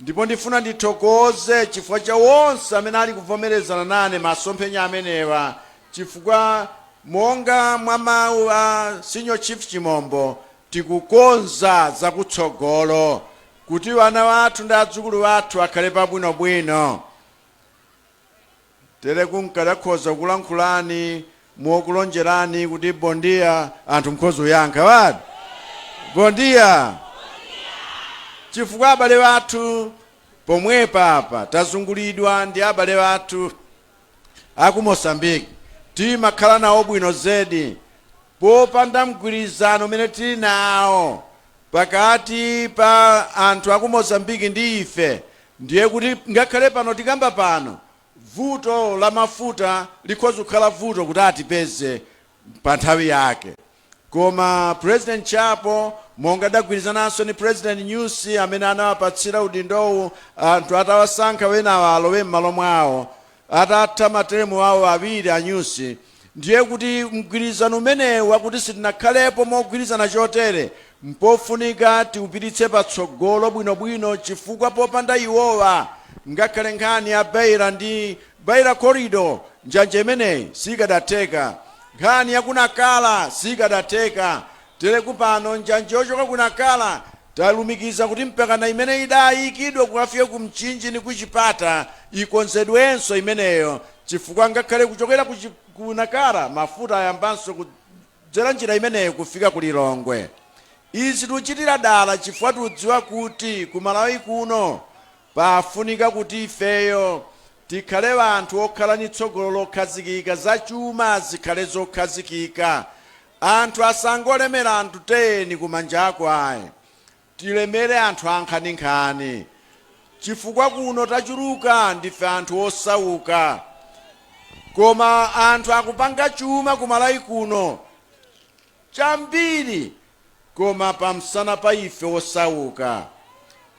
Ndipo ndifuna ndithokoze chifukwa cha wonse amene ali kuvomerezana nane masomphenya amenewa, chifukwa monga mwa mawu a Senior Chief Chimombo, tikukonza zakutsogolo kuti wana wathu ndi adzukulu wathu akhale pabwinobwino. Tere kunkadakhoza kulankhulani mokulonjerani kuti bom dia, anthu mkhoza kuyankha wati bom dia, chifukwa abale wathu pomwepa apa tazungulidwa ndi abale wathu aku Mosambiki, timakhala nawo bwino zedi. Popanda mgwirizano umene tili nawo pakati pa anthu aku Mozambiki ndi ife, ndiye kuti ngakhale pano tikamba pano, vuto la mafuta likhoza kukhala vuto kuti atipeze pa nthawi yake. Koma President Chapo, monga adagwirizananso ni President Nyusi amene anawapatsira udindowu anthu atawasankha wenawo alowe m'malo mwawo atatha materemu awo awiri a Nyusi, ndiye kuti mgwirizano umenewu wakuti sitinakhalepo mogwirizana chotere, mpofunika tiupititse patsogolo bwinobwino, chifukwa popanda iwowa ngakhale nkhani ya Beira ndi Beira Corridor, njanja imeneyi sikadatheka, nkhani ya ku Nacala sikadatheka. Tere kupano njanja yochoka ku Nacala talumikiza kuti mpakana imene idayikidwa kukafika ku Mchinji ni ku Chipata ikonzedwenso imeneyo, chifukwa ngakhale kuchokera ku Nacala mafuta ayambanso kudzera njira imeneyo kufika ku Lilongwe. Izi tikuchitira dala chifukwa tikudziwa kuti ku Malawi kuno pafunika kuti ifeyo tikhale anthu okhala ni tsogolo lokhazikika, zachuma zikhale zokhazikika, anthu asangolemera anthu 10 kumanjako ayi, tilemere anthu ankhaninkhani, chifukwa kuno tachuluka ndife anthu osauka, koma anthu akupanga chuma ku Malawi kuno chambiri, koma pamsana pa ife osauka.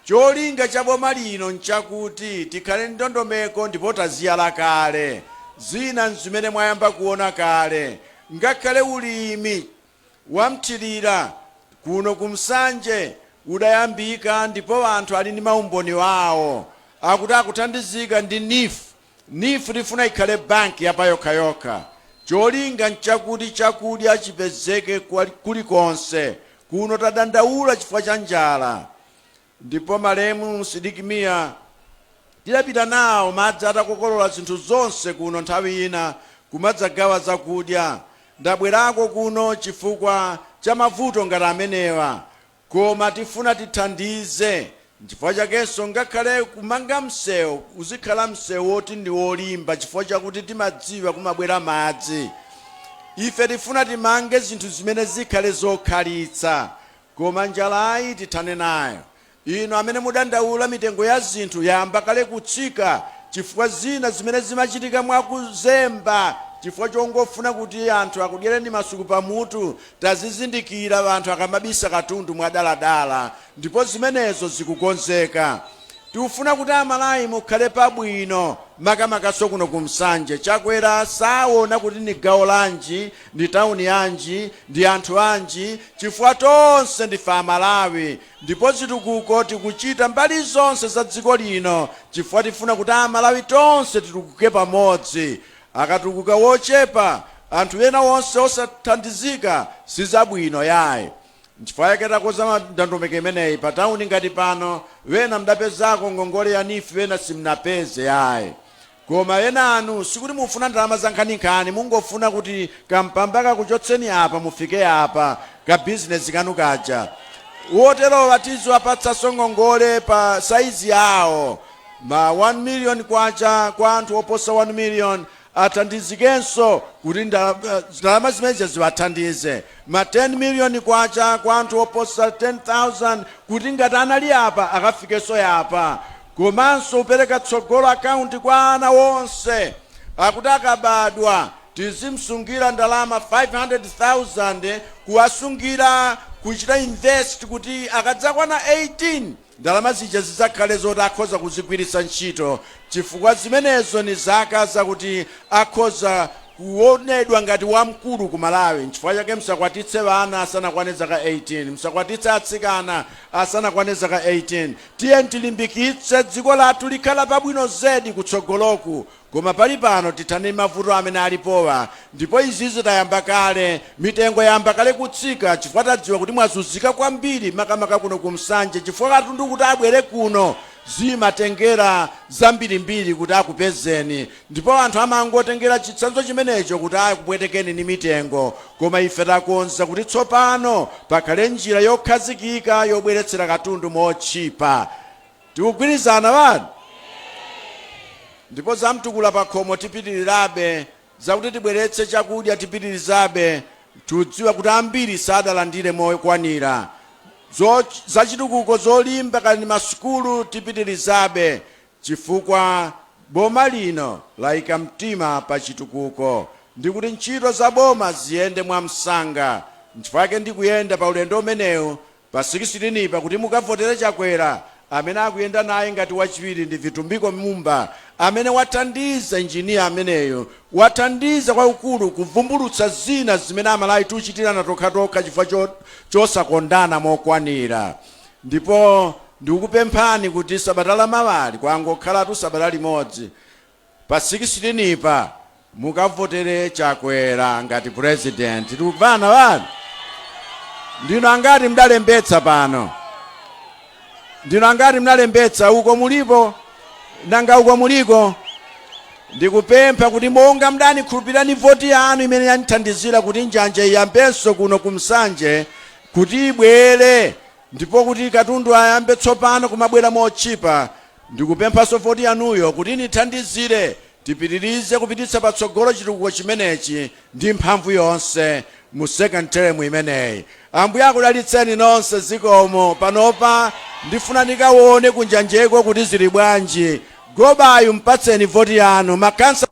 Cholinga cha boma lino nchakuti tikhale ndondomeko, ndipo taziyala kale zina zimene mwayamba kuona kale. Ngakhale ulimi wamthirira kuno kumsanje udayambika, ndipo anthu ali ndi maumboni wawo akuti akuthandizika ndi NEEF. NEEF tifuna ikhale banki yapayokhayokha. Cholinga nchakuti chakudya chipezeke kulikonse. Kuno tadandaula chifukwa cha njala, ndipo malemu Sidik Mia tidapita nawo madzi atakokolola zinthu zonse kuno nthawi ina kumadzagawa zakudya. Ndabwerako kuno chifukwa cha mavuto ngati amenewa, koma tifuna tithandize. Nchifukwa chakenso ngakhale kumanga msewu uzikhala msewu woti ndi wolimba, chifukwa chakuti timadziwa kumabwera madzi. Ife tifuna timange zinthu zimene zikhale zokhalitsa, koma njalayi tithane nayo. Ino amene mudandaula, mitengo ya zinthu yamba kale kutsika, chifukwa zina zimene zimachitika mwakuzemba chifukwa chongofuna kuti anthu akudyereni masuku pamutu, tazizindikira anthu akamabisa katundu mwadaladala, ndipo zimenezo zikukonzeka. Tikufuna kuti Amalawi mukhale pabwino, makamakaso kuno kumsanje. Chakwera saona kuti ni gawo lanji, ndi tawuni yanji, ndi anthu anji, chifukwa tonse ndife Amalawi, ndipo zitukuko tikuchita mbali zonse za dziko lino chifukwa tifuna kuti Amalawi tonse titukuke pamodzi. Akatukuka wochepa, anthu ena onse osathandizika, sizabwino yayi. Nchifukwa yake takonza ndondomeko imeneyi pa tawuni ngati pano. Wena mdapezako ngongole ya NEEF, wena simnapeze yayi, koma ena anu sikuti mufuna ndalama za nkhaninkhani, mungofuna kuti kampamba kakuchotseni apa mufike apa ka bizinesi kanu kaja. Woterowa tiziwapatsanso ngongole pa saizi yawo, ma 1 million kwacha kwa anthu oposa 1 million, athandizikenso kuti ndalama zimenezi ziwathandize, ma 10 million kwacha kwa anthu oposa 10,000, kuti ngati anali apa akafikenso yapa. Komanso upereka tsogolo akaunti kwa ana onse, akuti akabadwa tizimsungira ndalama 500,000, kuwasungira, kuchita invest, kuti akadzakwana 18 ndalama zija zidzakhale zoti akhoza kuzigwiritsa ntchito, chifukwa zimenezo ni zaka zakuti akhoza Kuonedwa ngati wamkulu ku Malawi. Nchifukwa chake msakwatitse ana asanakwane zaka 18, msakwatitse atsikana asanakwane zaka 18. Tiye tilimbikitse dziko lathu, likhala pabwino zedi kutsogoloku, koma pali pano tithane mavuto amene alipowa. Ndipo izi zitayamba kale, mitengo yamba kale kutsika, chifukwa tadziwa kuti mwazunzika kwambiri, makamaka kuno ku Msanje, chifukwa katundu kuti abwere kuno zimatengera zambirimbiri kuti akupezeni, ndipo anthu amangotengera chitsanzo chimenecho kuti akupwetekeni ni mitengo. Koma ife takonza kuti tsopano pakhale njira yokhazikika yobweretsera katundu motchipa. Tikugwirizana vanu? Ndipo zamtukula pakhomo tipitirirabe, zakuti tibweretse chakudya tipitirizabe. Tudziwa kuti ambiri sadalandire mokwanira. Zachitukuko zolimba kali masukulu tipitirizabe, chifukwa boma lino layika mtima pa chitukuko ndikuti ntchito za boma ziyende mwamsanga. Nchifukwa chake ndikuyenda pa ulendo umenewu pa 16 pa kuti mukavotere Chakwera. Amene akuyenda naye ngati wachiwiri ndi Vitumbiko Mumba, amene wathandiza, injiniya ameneyo wathandiza kwakukulu kuvumbulutsa zina zimene Amalawi tiuchitirana tokhatokha chifukwa chosakondana mokwanira. Ndipo ndikukupemphani kuti sabata lamawali, kwangokhalatu sabata limodzi, pa 16 pa mukavotere Chakwera ngati president. Tikuvana vanu? Ndino angati mdalembetsa pano? Ndino angati mnalembetsa? Uko mulipo? Nanga uko muliko? Ndikupempha kuti monga mdanikhulupirani voti yanu imene yandithandizira kuti njanje iyambenso kuno ku Msanje kuti ibwere, ndipo kuti katundu ayambe tsopano kumabwera motchipa, ndikupemphanso voti yanuyo kuti nithandizire tipitirize kupititsa patsogolo chitukuko chimenechi ndi mphamvu yonse mu second term imeneyi. Ambuye akudalitseni nonse. Zikomo. Panopa ndifuna ndikaone kunjanjeko kuti zili bwanji. Gobayu mpatseni voti yanu, makansa.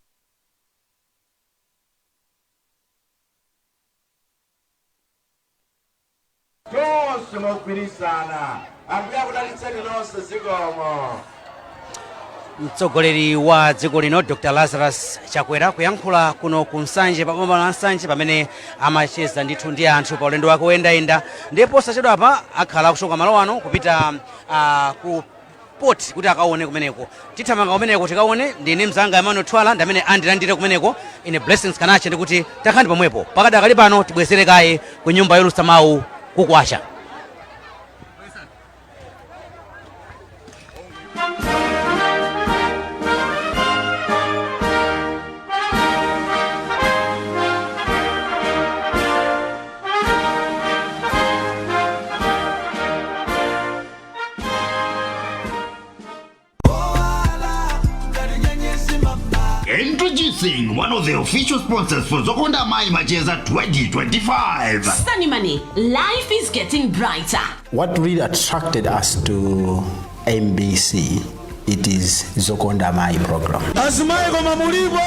Tonse mogwirizana, Ambuye akudalitseni nonse. Zikomo. Mtsogoleri wa dziko lino Dr Lazarus Chakwera kuyankhula kuno ku Nsanje, pa boma la Nsanje, pamene amacheza ndithu ndi anthu pa ulendo wake woyendayenda. Ndipo posachedwapa akhala akuchoka malo ano kupita ku port kuti akaone kumeneko. Tithamanga kumeneko tikaone. Ndine mzanga Emmanuel Twala ndi amene andilandire kumeneko. Ine Blessings Kanache ndikuti takhani pomwepo. Pakadakali pano tibwezere kaye ku nyumba yolutsa mawu kukwacha. Introducing one of the official sponsors for Zokonda Mai Macheza 2025. Sunny Money, life is getting brighter. What really attracted us to MBC, it is Zokonda Mai program. Azimayi koma mulipo?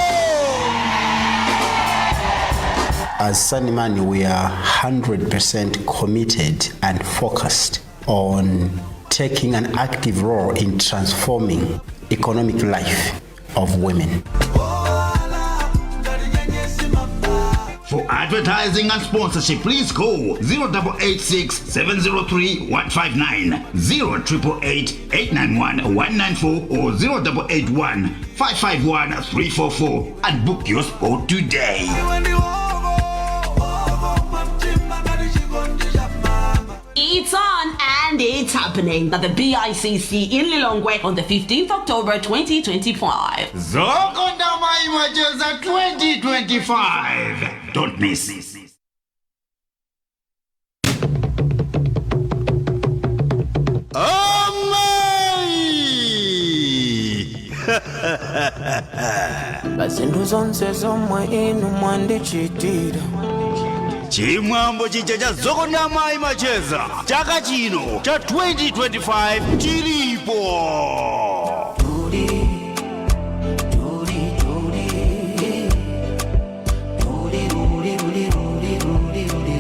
As Sunny, we are 100% committed and focused on taking an active role in transforming economic life of women. For advertising and sponsorship, please call 0886 703 159, 0888 891 194 or 0881 551 344 and book your spot today. It's on and it's happening at the BICC in Lilongwe on the 15th October 2025. Zokonda Mai Macheza 2025. Don't miss. Amai! Pa zinthu zonse zomwe inu mwandichitira. Chimwambo chija cha Zokonda Mai Macheza chaka chino cha 2025 chilipo. Tuli tuli tuli tuli luli luli luli luli luli.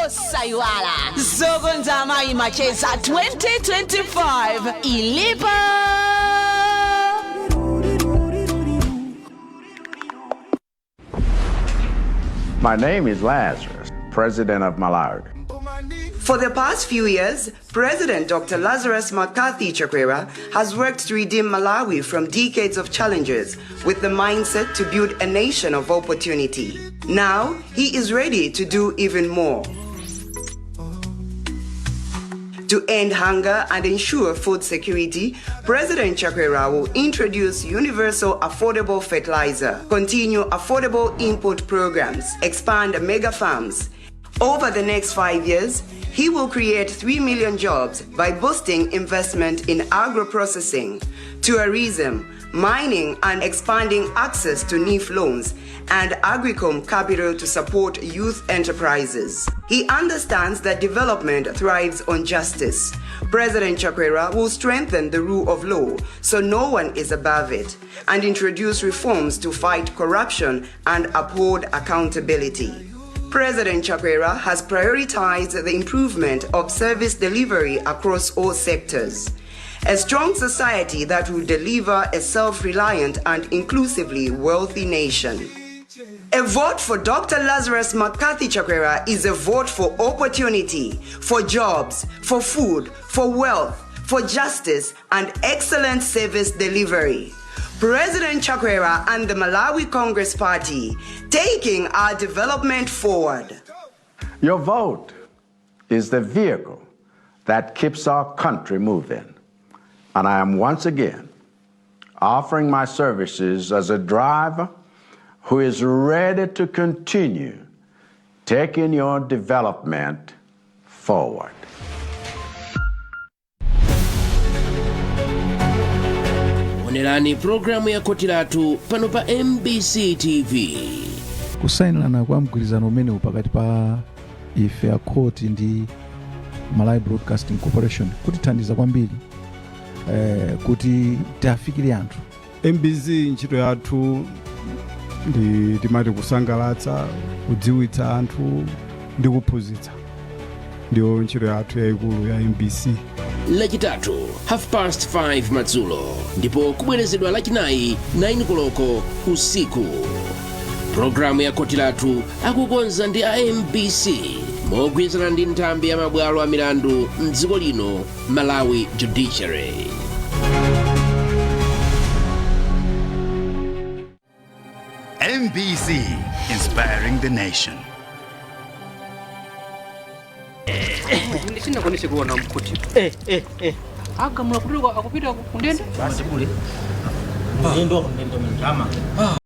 Osaiwala, Zokonda Mai Macheza 2025 ilipo. My name is Lazarus, President of Malawi. For the past few years, President Dr. Lazarus McCarthy Chakwera has worked to redeem Malawi from decades of challenges with the mindset to build a nation of opportunity. Now, he is ready to do even more. To end hunger and ensure food security, President Chakwera will introduce universal affordable fertilizer, continue affordable input programs, expand mega farms. Over the next 5 years, he will create 3 million jobs by boosting investment in agro-processing, tourism, mining, and expanding access to NEEF loans and Agricom capital to support youth enterprises. He understands that development thrives on justice. President Chakwera will strengthen the rule of law so no one is above it and introduce reforms to fight corruption and uphold accountability. President Chakwera has prioritized the improvement of service delivery across all sectors. A strong society that will deliver a self reliant and inclusively wealthy nation. A vote for Dr. Lazarus McCarthy Chakwera is a vote for opportunity, for jobs, for food, for wealth, for justice, and excellent service delivery. President Chakwera and the Malawi Congress Party, taking our development forward. Your vote is the vehicle that keeps our country moving. And I am once again offering my services as a driver who is ready to continue taking your development forward. Onerani programu ya Khoti Lathu pano pa MBC TV. Kusayinirana kwa mgwirizano umenewu pakati pa ife akhoti ndi Malawi Broadcasting Corporation kutithandiza kwambiri kuti tiafikire anthu. MBC, ntchito yathu ndi timati kusangalatsa, kudziwitsa anthu ndi kuphunzitsa. Ndiyo ntchito yathu yayikulu ya MBC. Lachitatu 5:30 madzulo ndipo kubwerezedwa Lachinayi 9 koloko usiku. Programu ya Khoti Lathu akukonza ndi a MBC mogwirizana ndi nthambi ya mabwalo a milandu mdziko lino, Malawi Judiciary. MBC, inspiring the nation. Sindinakwanise kuona mkhuti agamula kuti akupita kundende. Basi kule. Ndendo ndendo mndama.